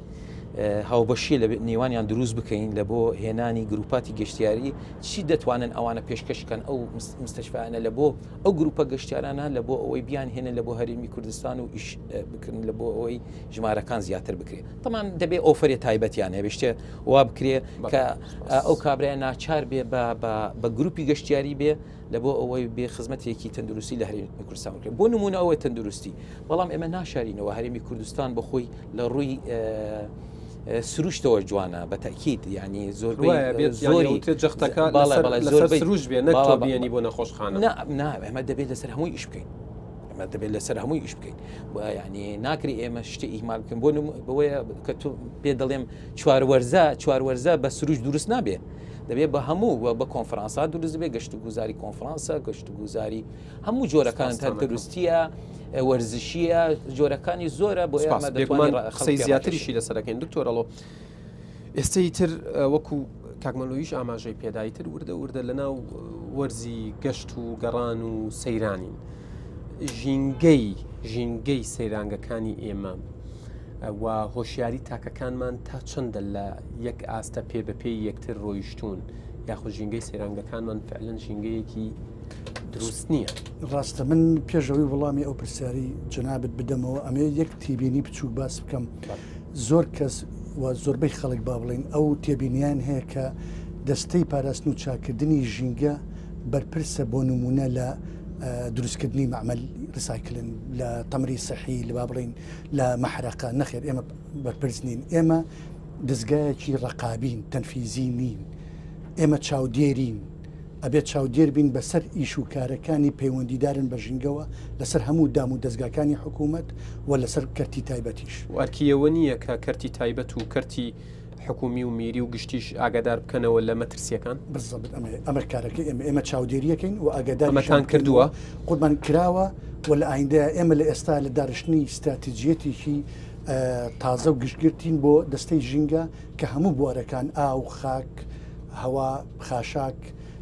هاوبەشی لە نێوانیان دروست بکەین لە بۆ هێنانی گروپاتی گەشتیاری چی دەتوانن ئەوانە پێشکەشکەن ئەو مستەشفانە لە بۆ ئەو گروپە گەشتیارانە لە بۆ ئەوەی بیان هێنن لە بۆ هەرێمی کوردستان و ئیش بکردن لە بۆ ئەوەی ژمارەکان زیاتر بکرێت تەمان دەبێ offer ێ تایبەتیان هەبێ شتێ وا بکرێ کە ئەو کابرای ناچار بێ بە گروپی گەشتیاری بێ لە بۆ ئەوەی بێ خزمەتێکی تەندروستی لە هەرێمی کوردستان بکرێت بۆ نمونە ئەوەی تەندروستی بەڵام ئێمە ناشارینەوە هەرێمی کوردستان بەخۆی لە ڕووی سروشتەوە جوانە بە تەکیید ینی زۆر زۆری جەختەکە لەسەر سروش بێ نەک بێنی بۆ نەخۆشخانە نا ئێمە دەبێت لەسەر هەمووی ئیش بکەین ئێمە دەبێت لەسەر هەمووی ئیش بکەین ینی ناکری ئێمە شتی ئیهمال بکەین بۆ بەوەیە کە تۆ پێ دەڵێم چوار وەرزە چوار وەرزە بە سروش دروست نابێ دەبێت بە هەموو و بە کۆنفرانسا دروست بێ گەشت و گوزاری کۆنفرانسە گەشت و گوزاری هەموو جۆرەکان تەندروستیە وەرزشیە جۆرەکانی زۆرە بۆ قسەی زیاتریشی لەسەرەکەین دکتۆرەڵۆ ئێستەی تر وەکو کاک مەلۆیش ئاماژەی پێدای تر وردە وردە لەناو وەرزی گەشت و گەڕان و سەیرانین ژینگەی ژینگەی سەیرانگەکانی ئێمە و هۆشیاری تاکەکانمان تا چەندە لە یەک ئاستە پێ بە پێی یەکتر ڕۆیشتون یاخود ژینگەی سەیرانگەکانمان فعلەن ژینگەیەکی دروست نییە. ڕاستە من پێش ئەوەی وڵامی ئەو پرسیاری جەنابت بدەمەوە ئەمەوێت یەک تیبینی بچووک باس بکەم زۆر کەس و زۆربەی خەڵک با بڵین ئەو تێبینیان هەیە کە دەستەی پاراستن و چاکردنی ژینگە بەرپرسە بۆ نمونە لە دروستکردنی معمل recycling لە تەمری سەحی لە با بڵین لە مەحرەقە نەخێر ئێمە بەرپرس نین ئێمە دەزگایەکی ڕقابین تەنفیزی نین ئێمە چاودێرین ئەبێت چاودێر بین بەسەر ئیش و کارەکانی پەیوەندیدارن بە ژینگەوە لەسەر هەموو دام و دەزگاکانی حکوومەت و لەسەر کەرتی تایبەتیش. و ئەرکی ئەوە نییە کە کەرتی تایبەت و کەرتی. حکومی و میری و گشتیش ئاگادار بکەنەوە لە مەترسیەکان؟ بالضبط ئەمە ئەمە کارەکەی ئێمە ئێمە چاودێریەکەین و ئاگادار ئەمەتان کردووە؟ قوربان کراوە و لە ئایندەیە ئێمە لە ئێستا لە دارشتنی ستراتیجیەتێکی تازە و گشتگرتین بۆ دەستەی ژینگە کە هەموو بوارەکان ئاو خاک هەوا خاشاک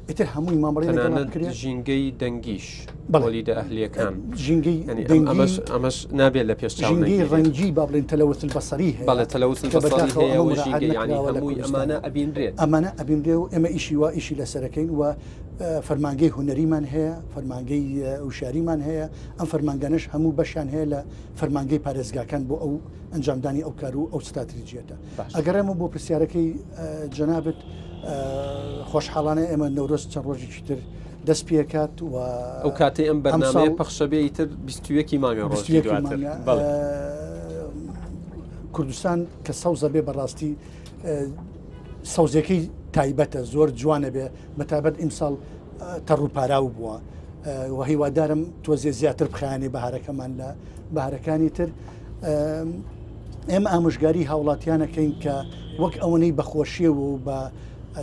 ئیتر هەمووی مامەڵەی لەگەڵ تەنانەت بکرێت ژینگەی دەنگیش بەڵێ. مۆلیدە ئەهلیەکان ژینگەی یعنی ئەم- دەنگی ئەمەش ئەمەش نابێت لە پێش چاو ژینگەی نەگیرێت. ڕەنگی با بڵێن تەلەوث البەسەری هەیە بەڵێ تەلەوث کە البەسەری بەداخەوە هەیە ئەمە و مراعات ژینگە یعنی نەکراوە لە هەمووی کوردستانە. ئەمانە ئەبینرێت ئەمانە ئەبینرێ و ئێمە ئیشی وا ئیشی لەسەرەکەین و فەرمانگەی هونەریمان هەیە فەرمانگەی وشاریمان هەیە ئەم فەرمانگانەش هەموو بەشیان هەیە لە فەرمانگەی پارێزگاکان بۆ ئەو ئەنجامدانی ئەو کار و ئەو ستراتیجیەتە. ئەگەڕێمەوە بۆ پرسیارەکەی جەنابت خۆشحاڵانە ئێمە نەورۆز چەند ڕۆژێکی تر دەست پێکات و ئەو کاتەی ئەم بەرنامەیە پەخشە بێ ئیتر 21 مانگە ڕۆژی دواتر. کوردستان کە سەوزە بێ بەڕاستی سەوزەکەی تایبەتە زۆر جوانە بێ بەتابەت ئیمساڵ تەڕ و پاراو بووە و هیوادارم تۆزێ زیاتر بخایەنێ بەهارەکەمان لە بەهارەکانی تر. ئێمە ئامۆژگاری هاوڵاتیانەکەین کە وەک ئەوەنەی بەخۆشیەوە و بە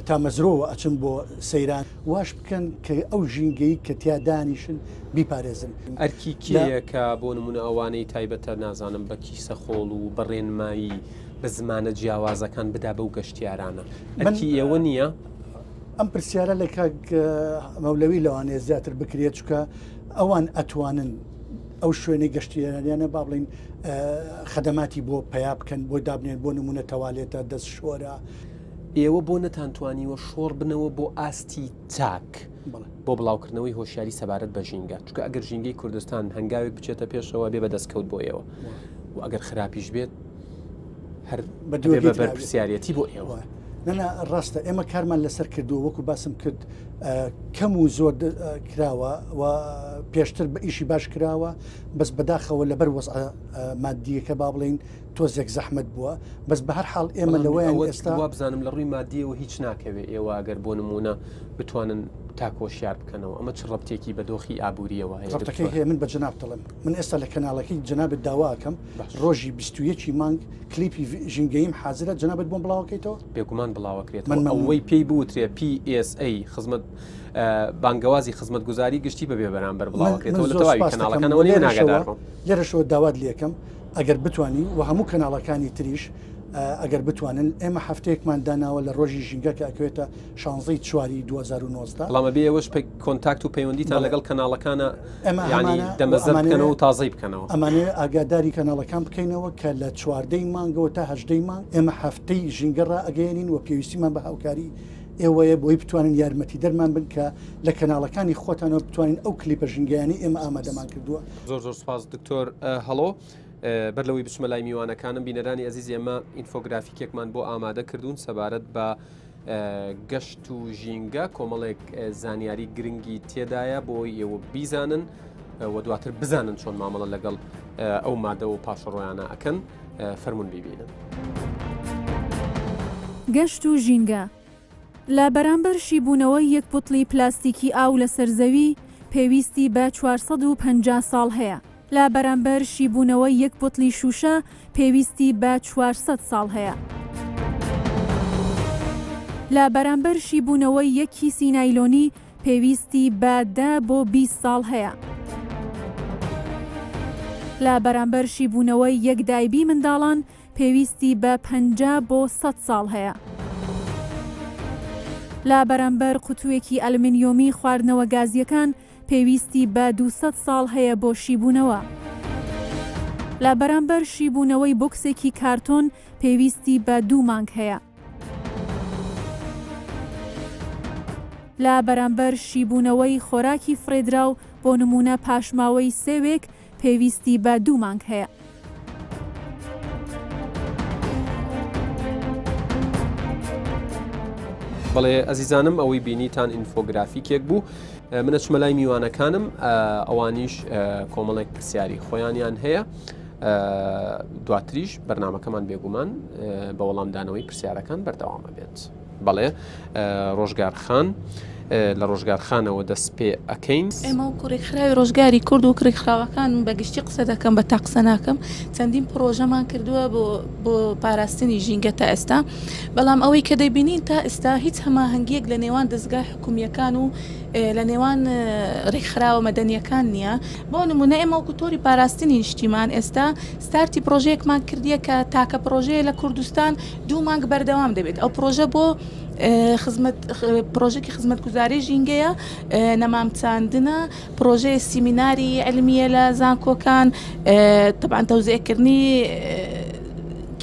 تامەزرۆوە ئەچن بۆ سەیران واش بکەن کە ئەو ژینگەی کە تیا دانیشن بیپارێزن. ئەرکی کێیە کە بۆ نمونە ئەوانەی تایبەتە نازانم بە کیسە خۆڵ و بە ڕێنمایی بە زمانە جیاوازەکان بدا بەو گەشتیارانە؟ ئەرکی ئێوە نییە؟ ئەم پرسیارە لە کاک مەولەوی لەوانەیە زیاتر بکرێت چونکە ئەوان ئەتوانن ئەو شوێنەی گەشتیاریانە با بڵین خەدەماتی بۆ پەیا بکەن بۆ دابنێن بۆ نمونە تەوالێتە دەست شۆرە. ئێوە بۆ نەتانتوانیوە شۆڕ بنەوە بۆ ئاستی تاک بۆ بڵاوکردنەوەی هۆشیاری سەبارەت بە ژینگە چونکە ئەگەر ژینگەی کوردستان هەنگاوێک بچێتە پێشەوە بێ بە دەستکەوت بۆ ئێوە و ئەگەر خراپیش بێت هەر بە بەرپرسیارەتی بۆ ئێوە. نەنا ڕاستە ئێمە کارمان لەسەر کردووە وەکو باسم کرد کەم و زۆر کراوە و پێشتر بە ئیشی باش کراوە بەس بەداخەوە لەبەر وەزع مادیەکە با بڵین تۆزێک زەحمت بووە بەس بە هەر حاڵ ئێمە لەوەیان ئێستا وابزانم لە ڕووی مادیەوە هیچ ناکەوێ ئێوە ئەگەر بۆ نمونە بتوانن تاکۆشیار بکەنەوە ئەمە چ ڕەبتێکی بە دۆخی ئابووریەوە هەیە ڕەبتەکەی هەیە من بە جەناب دەڵێم من ئێستا لە کەناڵەکەی جەنابت داواکەم ڕۆژی 21 مانگ کلیپی ژینگەییم حازرە جەنابت بۆم بڵاوەکەیتەوە؟ بێگومان بڵاوەکرێتەوە ئەوەی پێی بوترێ PSA خزمەت بانگەوازی خزمەتگوزاری گشتی بە بێ بەرامبەر بڵاوەکرێتەوە لە تەواوی کەناڵەکانەوە لێ ناگەدار بم. لێرەشەوە داوات لێکەم ئەگەر بتانی و هەموو کەناڵەکانی تریش ئەگەر بتوانن ئێمە هەفتەیەکمان داناوە لە ڕۆژی ژینگە کە ئەکەوێتە شانزەی چواری 2019. بەڵام ئەبێ ئێوەش contact و پەیوەندیتان لەگەڵ کەناڵەکانە ئێمە یانی هەمانە و دەمەزەرد ئەمانەوێ بکەنەوە و تازەی بکەنەوە. ئەمانەوێ ئاگاداری کەناڵەکان بکەینەوە کە لە چواردەی مانگەوە تا هەژدەی مانگ ئێمە هەفتەی ژینگە ڕائەگەیەنین و پێویستیمان بە هاوکاری ئێوەیە بۆی بتوانن یارمەتیدەرمان بن کە لە کەناڵەکانی خۆتانەوە بتوانین ئەو کلیپە ژینگەیانەی ئێمە ئامادەمان کردووە. زۆر زۆر سوپاس دکتۆر هەڵۆ. بەر لەوەی بچمە لای میوانەکانم بینەرانی ئەزیز ئێمە ئینفۆگرافیکێکمان بۆ ئامادە کردوون سەبارەت بە گەشت و ژینگە کۆمەڵێک زانیاری گرنگی تێدایە بۆ ئێوە بیزانن و دواتر بزانن چۆن مامەڵە لەگەڵ ئەو مادە و پاشەڕۆیانە ئەکەن فەرمونون بیبینن. گەشت و ژینگە لە بەرامبەر شیبوونەوەی یەک بوتڵی پلاستیکی ئاو لەسەر زەوی پێویستی بە 450 ساڵ هەیە. لە بەرامبەر شیبوونەوەی یەک بوتڵی شووشە پێویستی بە 400 ساڵ هەیە. لە بەرامبەر شیبوونەوەی یەک کیسی نایلۆنی پێویستی بە دە بۆ 20 ساڵ هەیە. لە بەرامبەر شیبوونەوەی یەک دایبی منداڵان پێویستی بە 50 بۆ 100 ساڵ هەیە. لە بەرامبەر قوتووێکی ئەلمنیۆمی خواردنەوە گازییەکان پێویستی بە 200 ساڵ هەیە بۆ شیبوونەوە. لە بەرامبەر شیبوونەوەی بۆکسێکی کارتۆن پێویستی بە دوو مانگ هەیە. لە بەرامبەر شیبوونەوەی خۆراکی فڕێدراو بۆ نموونە پاشماوەی سێوێک پێویستی بە دوو مانگ هەیە. بەڵێ ئەزیزانم ئەوەی بینیتان ئینفۆگرافیکێک بوو من ئەچمە لای میوانەکانم ئەوانیش کۆمەڵێک پرسیاری خۆیانیان هەیە دواتریش بەرنمەکەمان بێگومان بە وەڵامدانەوەی پرسیارەکان بەردەوامە بێت. بەڵێ ڕۆژگار خان. لە ڕۆژگار خانەوە دەست پێ ئەکەین. ئێمە وەکو رێکخراوی ڕۆژگاری کورد وەک رێکخراوەکان بە گشتی قسە دەکەم بە تاک قسە ناکەم چەندین پڕۆژەمان کردووە بۆ بۆ پاراستنی ژینگە تا ئێستا بەڵام ئەوەی کە دەیبینین تا ئێستا هیچ هەماهەنگیەک لە نێوان دەزگا حکومییەکان و لە نێوان رێکخراوە مەدەنیەکان نییە بۆ نمونە ئێمە وەکو تۆری پاراستنی نیشتیمان ئێستا ستارتی پڕۆژەیەکمان کردیە کە تاکە پڕۆژەیە لە کوردستان دوو مانگ بەردەوام دەبێت ئەو پڕۆژە بۆ خزمەت پڕۆژەکی خزمەتگوزاری ژینگەیە نەمام چاندنە پڕۆژەیە سیمیناری علمیە لە زانکۆکان تەبعەن تەوزیعکردنی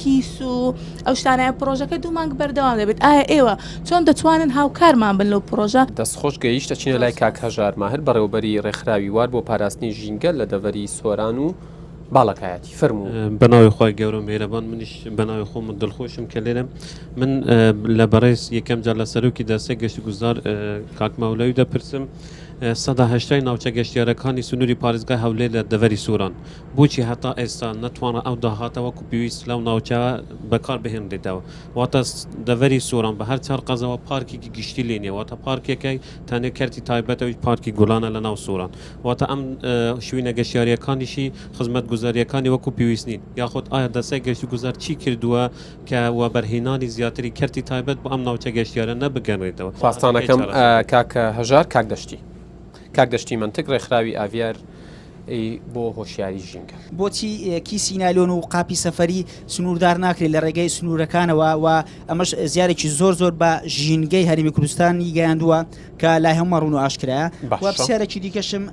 کیس و ئەو شتانە پڕۆژەکە دوو مانگ بەردەوام دەبێت ئایا ئێوە چۆن دەتوانن هاوکارمان بن لەو پڕۆژە؟ دەست خۆش گەیشت ئەچینە لای کاک هەژار ماهر بەڕێوەبەری ڕێکخراوی وار بۆ پاراستنی ژینگە لە دەڤەری سۆران و باڵەکایەتی فەرموو. بەناوی خوای گەورە و میهرەبان منیش بەناوی خۆم دڵخۆشم کە لێرەم من لە بەڕێز یەکەم جار لە سەرۆکی دەستەی گەشتوگوزار کاک مەولەوی دەپرسم سەدا هەشتای ناوچە گەشتیارەکانی سنووری پارێزگای هەولێر لە دەڤەری سۆران بۆچی هەتا ئێستا نەتوانرا ئەو داهاتە وەکو پێویست لەو ناوچە بەکار بهێنرێتەوە واتە دەڤەری سۆران بە هەر چار قەزاوە پارکێکی گشتی لێ نییە واتە پارکێکە تەنێ کەرتی تایبەتە ئەویش پارکی گوڵانە لە ناو سۆران واتە ئەم شوینە گەشتیارییەکانیشی خزمەتگوزارییەکانی وەکو پێویست نین یاخود ئایا دەستەی گەشتوگوزار چی کردووە کە وەبەرهێنانی زیاتری کەرتی تایبەت بۆ ئەم ناوچە گەشتیارە نەبگەنرێتەوە؟ خواستان ئەکەم کاک هەژار کاک دەشتی کاک دەشتی مەنتک ڕێکخراوی ئاڤیار ی بۆ هۆشیاری ژینگە. بۆچی کیسی نایلۆن و قاپی سەفەری سنووردار ناکرێت لە ڕێگەی سنوورەکانەوە و ئەمەش زیارێکی زۆر زۆر بە ژینگەی هەرێمی کوردستانی گەیاندووە کە لای هەموومان ڕوون و ئاشکرایە و باشە. پرسیارێکی دیکەشم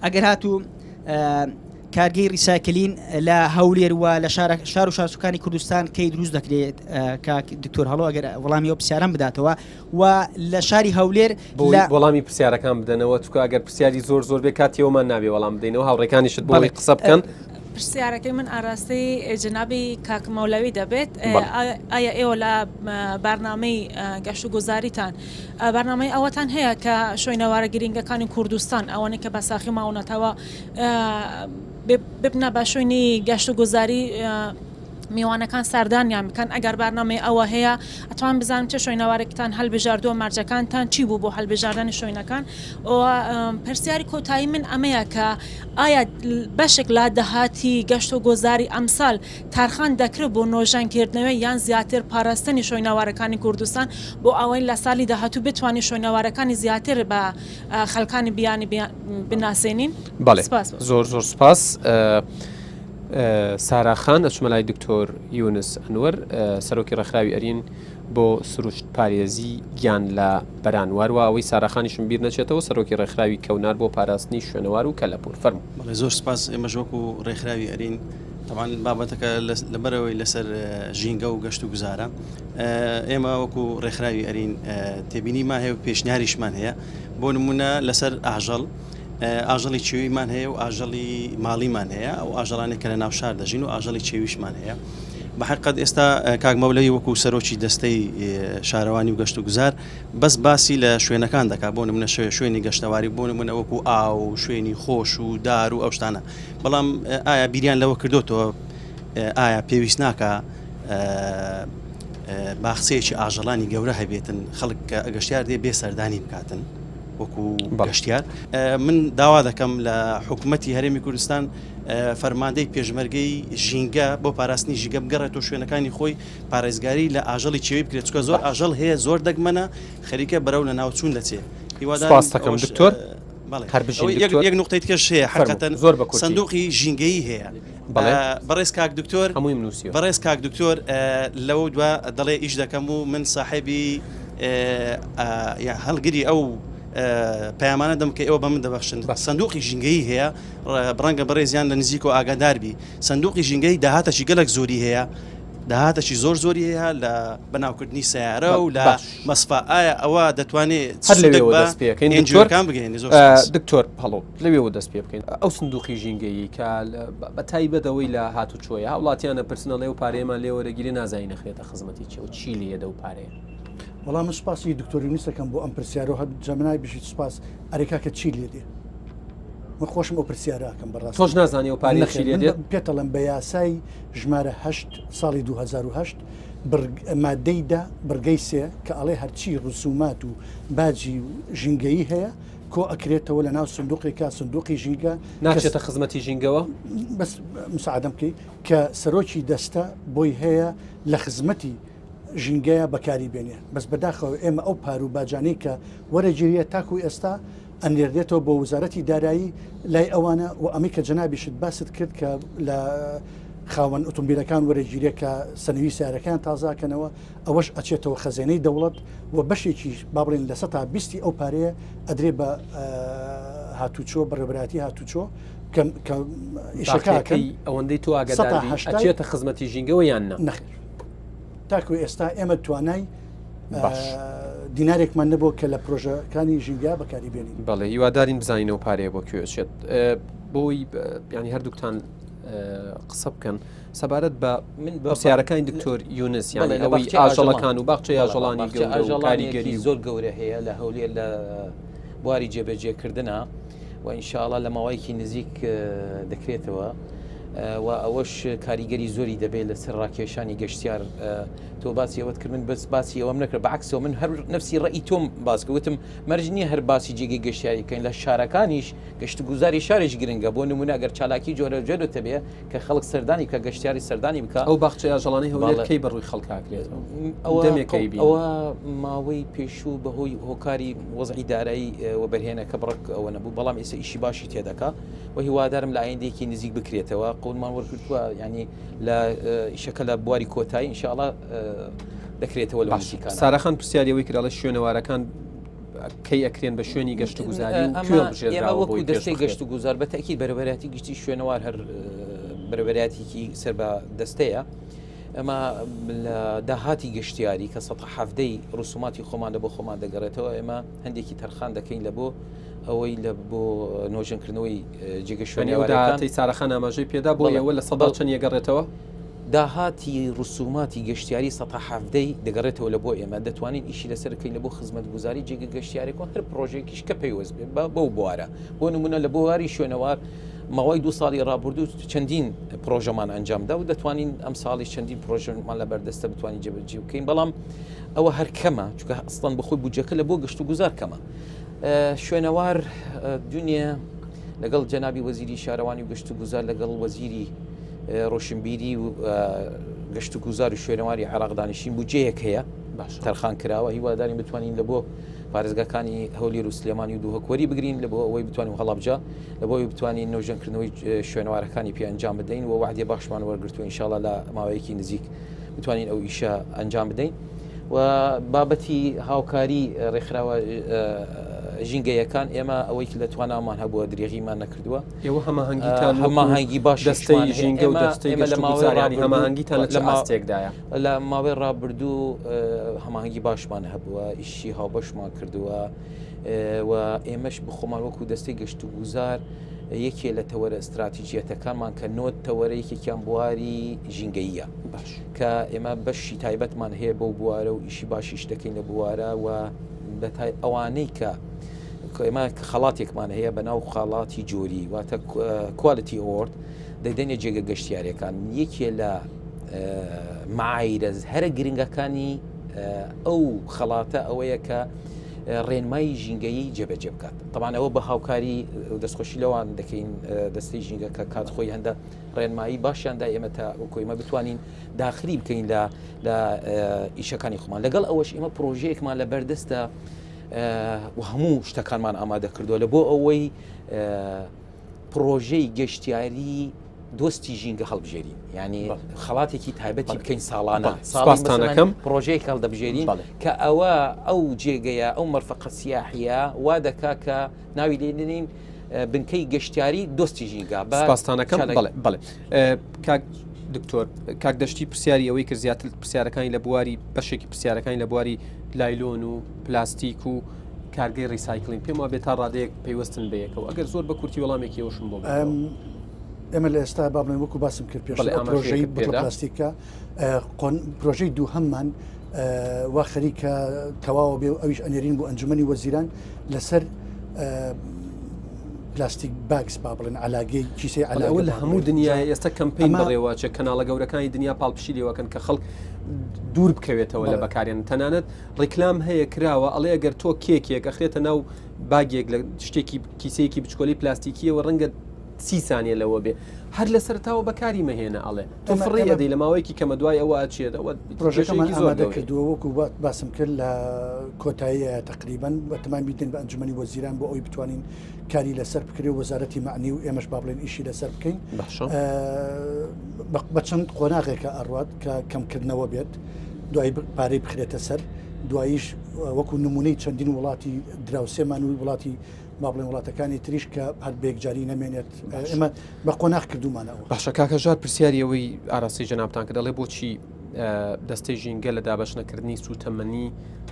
ئەگەر هاتوو کارگەی recycling لە هەولێر و لە شارە شار و شارچەکانی کوردستان کەی دروست دەکرێت کاک دکتۆر هەڵۆ ئەگەر وەڵامی ئەو پرسیارەم بداتەوە و لە شاری هەولێر بۆ لە وەڵامی پرسیارەکان بدەنەوە چونکە ئەگەر پرسیاری زۆر زۆر بێ کاتی ئەومان نابێ وەڵام بدەینەوە هاوڕێکانیشت بۆ بەڵێ ئەوەی قسە بکەن پرسیارەکەی من ئاراستەی جەنابی کاک مەولەوی دەبێت بەڵێ. ئایا ئێوە لە بارنامەی گەشتوگوزاریتان بارنامەی ئەوەتان هەیە کە شوێنەوارە گرینگەکانی کوردستان ئەوانەی کە بە ساخی ماونەتەوە ببنە بە شوێنی گەشتوگوزاری میوانەکان سەردانیان بکەن ئەگەر بارنامەی ئەوە هەیە ئەتوان بزانم چه شوێنەوارێکتان هەلبژاردووە مەرجەکانتان چی بوو بۆ هەلبژاردنی شوێنەکان پرسیاری کۆتایی من ئەمەیە کە ئایا بەشێک لە داهاتی گەشت و گۆزاری ئەمسال تەرخان دەکرێت بۆ نۆژەنکردنەوەی یان زیاتر پاراستنی شوێنەوارەکانی کوردستان بۆ ئەوەی لە سالی داهاتوو بتوانین شوێنەوارەکانی زیاتر بە خەلکانی بیانی بناسێنین؟ بەڵێ سپاس. زۆر زۆر سپاس سارا خان ئەچمە لای دکتۆر یونس ئەنوەر سەرۆکی ڕێکخراوی ئەرین بۆ سروشت پارێزی گیان لە بەران واروا ئەوەی سارا خانیشم بیر نەچێتەوە سەرۆکی ڕێکخراوی کەونار بۆ پاراستنی شوێنەوار و کەلەپوور فەرموو. بەڵێ زۆر سپاس ئێمەش وەکو ڕێکخراوی ئەرین تەبعەن بابەتەکە لەبەرئەوەی لەسەر ژینگە و گەشت و گوزارە ئێمە وەکو ڕێکخراوی ئەرین تێبینیمان هەیە و پێشنیاریشمان هەیە بۆ نمونە لەسەر ئاژەڵ ئاژەڵی چێویمان هەیە و ئاژەڵی ماڵیمان هەیە ئەو ئاژەڵانێک کە لە ناو شار دەژین و ئاژەڵی چێویشمان هەیە بە حقیقەت ئێستا کاک مەولەوی وەکو سەرۆکی دەستەی شارەوانی و گەشت و گوزار بەس باسی لە شوێنەکان دەکات بۆ نمونە شوێنی گەشتەواری بۆ نمونە وەکو ئاو و شوێنی خۆش و دار و ئەو شتانە بەڵام ئایا بیریان لەوە کردوتەوە ئایا پێویست ناکە باخچەیەکی ئاژەڵانی گەورە هەبێتن خەڵک کە گەشتیار دێ بێ سەردانی بکاتن وەکو گەشتیار من داوا دەکەم لە حکوومەتی هەرێمی کوردستان فەرماندەی پێشمەرگەی ژینگە بۆ پاراستنی ژیگە بگەڕێتەوە شوێنەکانی خۆی پارێزگاری لە ئاژەڵی چێوی بکرێت چکە زۆر ئاژەڵ هەیە زۆر دەگمەنە خەریکە بەرەو لە ناوچوون دەچێت هیوادارم دەکەم دکتۆر یەک نقطەی تکەش هەیە حقەتەن زۆر بە کورتی سندوقی ژینگەیی هەیە بەڕێز کاک دکتۆر هەموویم نووسیوە بەڕێز کاک دکتۆر لەوە دوا دەڵێ ئیش دەکەم و من ساحێبی هەڵگری ئەو پەیامانە دەم کە ئێوە بە من دەبەخشن سندوقی ژینگەیی هەیە ڕەنگە بەڕێزیان لە نزیک و ئاگادار بی سندوقی ژینگەی داهاتەکی گەلک زۆری هەیە داهاتەکی زۆر زۆری هەیە لە بەناوکردنی سیارە و لە مەسفا ئایا ئەوە دەتوانێت هەر لەوێوە دەست پێ بکەین دکتۆر کان بگەێنی زۆر سپاس. دکتۆر هەڵۆ لەوێوە دەست پێ بکەین ئەو سندوقی ژینگەیی کە بە تایبەت ئەوەی لە هاتوچۆیە هاوڵاتیانە پرسن ئەڵێ ئەو پارەیەمان لێ وەرەگیرێ نازانین نەخرێتە خزمەتی چی و چی لێ دەو پارەیە. وەڵا من سوپاسی دکتۆر یونس دەکەم بۆ ئەم پرسیارە و هەر جەمنای بژیت سوپاس ئەرێ کاکە چی لێ دێ من خۆشم ئەو پرسیارە ئەکەم بەڕاستی تۆش نازانی ئەو پارەیە چی نەخێر لێ من دێت؟ پێت ئەڵێم بە یاسای ژمارە هەشت ساڵی 2008. مادەی دە بڕگەی سێ کە ئەڵێ هەرچی ڕسومات و باجی ژینگەیی هەیە کۆ ئەکرێتەوە لە ناو سندوقێکا سندوقی ژینگە ناچێتە خزمەتی ژینگەوە؟ بەس مساعدەم بکەی کە سەرۆکی دەستە بۆی هەیە لە خزمەتی ژینگەیە بەکاری بێنێ بەس بەداخەوە ئێمە ئەو پارو باجانەی کە وەرەگیریە تاکو ئێستا ئەنێردێتەوە بۆ وزارەتی دارایی لای ئەوانە و ئەمەی کە جەنابیشت باست کرد کە لە خاوەن ئۆتۆمبیلەکان وەرەگیرێ کە سەنەوی سیارەکان تازاکەنەوە ئەوەش ئەچێتەوە خەزێنەی دەوڵەت و بەشێکیش با بڵێن لە سەتا بیستی ئەو پارەیە ئەدرێ بە هاتوچۆ بەڕێوەبەرایەتی هاتوچۆ کە کە ئیشەکە باخەکەی ئەوەندەی تۆ ئاگادار بی ئەچێتە خزمەتی ژینگەوە یان نا؟ نەخێر تاکو ئێستا ئێمە توانای باش دینارێکمان نەبوو کە لە پرۆژەکانی ژینگە بەکاری بێنین. بەڵێ هیوادارین بزانین ئەو پارەیە بۆ کوێ ئەچێت بۆی ینی هەردووکتان قسە بکەن سەبارەت بە من پرسیارەکانی دکتۆر یونس یان ئەوەی ئاژەڵەکان و باخچەی ئاژەڵانی گەورە و کاریگەری زۆر گەورە هەیە لە هەولێر لە بواری جێبەجێکردنا و ئینشاءڵا لە ماوەیەکی نزیک دەکرێتەوە و ئەوەش کاریگەری زۆری دەبێت لەسەر ڕاکێشانی گەشتیار تۆ باسی ئەوەت کرد من بەس باسی ئەوەم نەکرد بەعکسەوە من هەر نفسی ڕئی تۆم باس کرد وتم مەرج نییە هەر باسی جێگەی گەشتیاری بکەین لە شارەکانیش گەشتوگوزاری شارێکی گرنگە بۆ نمونە ئەگەر چالاکی جۆرە جۆرت هەبێ کە خەڵک سەردانی بکە گەشتیاری سەردانی بکە ئەو باخچەی ئاژەڵانەی هەولێر کەی بەڕووی خەڵک ئاکرێتەوە ئەوە دەمێکەی بین ئەوە ماوەی پێشوو بەهۆی هۆکاری وەزعی دارایی وەبەرهێنەکە بڕک ئەوە نەبوو بەڵام ئێستا ئیشی باشی تێدەکا و هیوادارم لە ئایندەیەکی نزیک بکرێتەوە قەولمان وەرگرتووە ینی لە ئیشەکە لە بواری کۆتایی ئینشاءڵا دەکرێتەوە لە نزیکانە سارەخان پرسیاری ئەوەی کرد ئەڵێ شوێنەوارەکان کەی ئەکرێن بە شوێنی گەشتوگوزاری و کوێ هەڵبژێردراوە وەکو بۆی پێش دەستەی بخرێت؟ گەشتوگوزار بە تەئکید بەرێوەبەرایەتی گشتی شوێنەوار هەر بەرێوەبەرایەتیکی سەر بە دەستەیە ئەمە لە داهاتی گەشتیاری کە 117 ڕسوماتی خۆمان لە بۆ خۆمان دەگەڕێتەوە ئێمە هەندێکی تەرخان دەکەین لە بۆ ئەوەی لە بۆ نۆژەنکردنەوەی جێگە یانی ئەو شوێنەوارەکان داهاتەی سارەخان ئاماژەی پێدا بۆ بەڵێ ئێوە لە سەدا بەڵ چەند یەگەڕێتەوە؟ داهاتی ڕسوماتی گەشتیاری سەتا حەڤدەی دەگەڕێتەوە لە بۆ ئێمە، دەتوانین ئیشی لەسەر بکەین لە بۆ خزمەتگوزاری جێگە گەشتیارێک و هەر پڕۆژەیەکیش کە پەیوەست بێت بە بەو بوارە. بۆ نمونە لە بواری شوێنەوار ماوەی دوو ساڵی ڕابردوو چەندین پڕۆژەمان ئەنجامدا و دەتوانین ئەم ساڵیش چەندین پڕۆژەمان لە بەردەستە بتوانین جێبەجێ بکەین، بەڵام ئەوە هەر کەمە چونکە ئەسڵەن بەخۆی بودجەکە لە بۆ گەشتوگوزار کەمە. شوێنەوار دونیە لەگەڵ جەنابی وەزیری شارەوانی و گەشتوگوزار لەگەڵ وەزیری ڕۆشنبیری و گەشتوگوزار و شوێنەواری عێراق دانیشین بودجەیەک هەیە تەرخان کراوە هیوادارین بتوانین لە بۆ پارێزگاکانی هەولێر و سلێمانی و دهۆک وەری بگرین لە بۆ ئەوەی بتوانین هەڵەبجە لە بۆ ئەوەی بتوانین نۆژەنکردنەوەی شوێنەوارەکانی پێ ئەنجام بدەین و وعدی باشمان وەرگرتووە ئینشاءاللە لە ماوەیەکی نزیک بتوانین ئەو ئیشە ئەنجام بدەین و بابەتی هاوکاری ڕێکخراوە ژینگەیەکان ئێمە ئەوەی لە توانامان هەبووە درێغیمان نەکردووە ئێوە هەماهەنگیتان هەماهەنگی باش دەستەی ژینگە و دەستەی لە ماوەی هەماهەنگیتان لە چ ئاستێکدایە؟ لە ماوەی ڕابردوو هەماهەنگی باشمان هەبووە ئیشی هاوبەشمان کردووە و ئێمەش بخۆمان وەکو دەستەی گەشتوگوزار یەکێ لە تەوەرە استراتیژیەتەکانمان کە نۆت تەوەرە یەکێکیان بواری ژینگەییە باش کە ئێمە بەشی تایبەتمان هەیە بەو بوارە و ئیشی باشیش دەکەین لە بوارە و بەتای ئەوانەی کە ئێمە خەڵاتێکمان هەیە بە ناو خەڵاتی جۆری واتە quality award دەدەنێ جێگە گەشتیارەکان یەکێ لە معایرە هەرە گرنگەکانی ئەو خەڵاتە ئەوەیە کە ڕێنمایی ژینگەیی جێبەجێ بکات طبعاان ئەوە بە هاوکاری دەستخۆشی لەوان دەکەین دەستەی ژینگە کە کات خۆی هەندە ڕێنمایی باشیاندا ئێمە تا وەکو ئێمە بتوانین داخلی بکەین لە لە ئیشەکانی خۆمان لەگەڵ ئەوەش ئێمە پرۆژەیەکمان لە بەردەستە و هەموو شتەکانمان ئامادە کردووە لە بۆ ئەوەی پرۆژەی گەشتیاری دۆستی ژینگە هەڵبژێرین ینی خەڵاتێکی تایبەتی بکەین ساڵانە ساڵستانەکەم پرۆژەیەک هەڵدەبژێرین کە ئەوە ئەو جێگەیە ئەو مەرفەقە سیاحیە وا دەکا کە ناوی لێنین بنکەی گەشتیاری دۆستی ژینگە بە سپاستانەکەم بەڵێ بەڵێ کاک دکتۆر کاک دەشتی پرسیاری ئەوەی کرد زیاتر پرسیارەکانی لە بواری بەشێکی پرسیارەکانی لە بواری لایلۆن و پلاستیک و کارگەی recycling پێم وابێت تا ڕادەیەک پەیوەستن بەیەکەوە ئەگەر زۆر بە کورتی وەڵامێکی ئەوشم بۆ ئێمە لە ئێستا با بڵێن وەکو باسم کرد پێش پرۆژەی بوتڵە پلاستیکە پرۆژەی دووهەممان وا خەریکە تەواوە بێ و ئەویش ئەنێرین بۆ ئەنجومەنی وەزیران لەسەر. plastic bags با بڵێن عەلاگەی کیسەی عەلاگە لە هەموو دنیای ئێستا کەمپین بەڕێوەچێ کەناڵە گەورەکانی دنیا پاڵپشتی لێوەکەن کە خەڵک دوور بکەوێتەوە لە بەکارێن تەنانەت ڕیکلام هەیە کراوە ئەڵێ ئەگەر تۆ کێکێک ئەخرێتە ناو bag ێک لە شتێکی کیسەیەکی بچکۆلی پلاستیکیەوە ڕەنگە سی سانیە لەوە بێ هەر لە سەرتاوە بەکاری مەهێنە ئەڵێ تۆ فڕێ ئەدەی لە ماوەیەکی کەمە دوای ئەوە ئەچێت ئەوە پرۆژەکەمان ئامادە کردووە وەکو باسم کرد لە کۆتاییە تقریبا بەتەمان بیدەین بە ئەنجومەنی وەزیران بۆ ئەوی بتوانین کاری لەسەر بکرێ و وەزارەتی مەعنی و ئێمەش با بڵێن ئیشی لەسەر بکەین بە چەند قۆناغێکە ئەڕات کە کەمکردنەوە بێت دوای پارەی بخرێتە سەر دواییش وەکو نمونەی چەندین وڵاتی دراوسێمان و وڵاتی با بڵێن وڵاتەکانی تریش کە هەر بەیەکجاری نەمێنێت ئێمە بە قۆناغ کردومانەوە. باشە کاکە ژار پرسیاری ئەوەی ئاراستەی جەنابتان کرد ئەڵێ بۆچی دەستەی ژینگە لە دابەشنەکردنی سووتەمەنی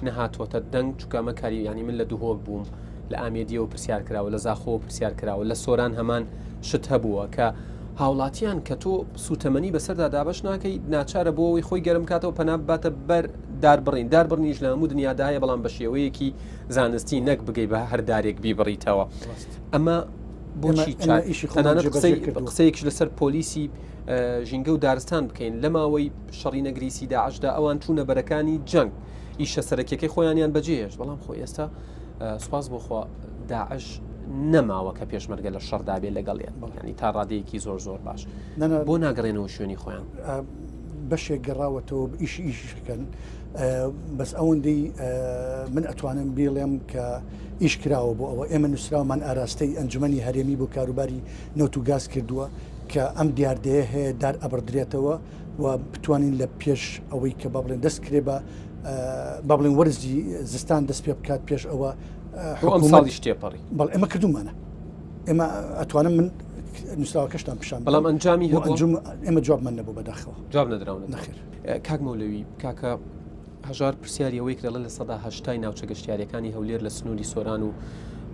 نەهاتووەتە دەنگ چونکە ئەمە کاری ینی من لە دهۆک بووم لە ئامێدیەوە پرسیار کراوە لە زاخۆوە پرسیار کراوە لە سۆران هەمان شت هەبووە کە هاوڵاتیان کە تۆ سووتەمەنی بەسەردا دابەش ناکەی ناچارە بۆ ئەوەی خۆی گەرم کاتەوە پەنا بباتە بەر داربڕین داربڕینیش لە هەموو دنیادا هەیە بەڵام بە شێوەیەکی زانستی نەک بگەی بە هەر دارێک بیبڕیتەوە ئەمە بۆچی تەنانەت قسەیەکیش لەسەر پۆلیسی ژینگە و دارستان بکەین لە ماوەی شەڕی نەگریسی داعشدا ئەوان چوونە بەرەکانی جەنگ ئیشە سەرەکیەکەی خۆیانیان بەجێهێشت بەڵام خۆ ئێستا سوپاس بۆخوا داعش نەماوە کە پێشمەرگە لە شەڕدا بێ لەگەڵیان ینی تا ڕادەیەکی زۆر زۆر باش بۆ ناگەڕێنەوە شوێنی خۆیان بەشێک گەڕاوەتەوە ئیش ئیشەکەن بەس ئەوەندەی من ئەتوانم بیڵێم کە ئیش کراوە بۆ ئەوە ئێمە نووسراومان ئاراستەی ئەنجومەنی هەرێمی بۆ کاروباری نەوت و گاز کردووە کە ئەم دیاردەیە هەیە دار ئەبڕدرێتەوە و بتوانین لە پێش ئەوەی کە با بڵێن دەست کرێ بە با بڵێن وەرزی زستان دەست پێ بکات پێش ئەوە حکوومەتیش تێپەڕی بەڵ ئێمە کردومانە ئێمە ئەتوانم من نووسراوەکەشتان پیشان بەڵام ئەنجامی ئەنجوم ئێمە جوابمان نەبوو بەداخەوە جواب نەدراون نەخێر کاک مەولەوی کاکە هەژار پرسیاری ئەوەی کرد دەڵێ 80% ناوچە گەشتیاریەکانی هەولێر لە سنووری سۆران و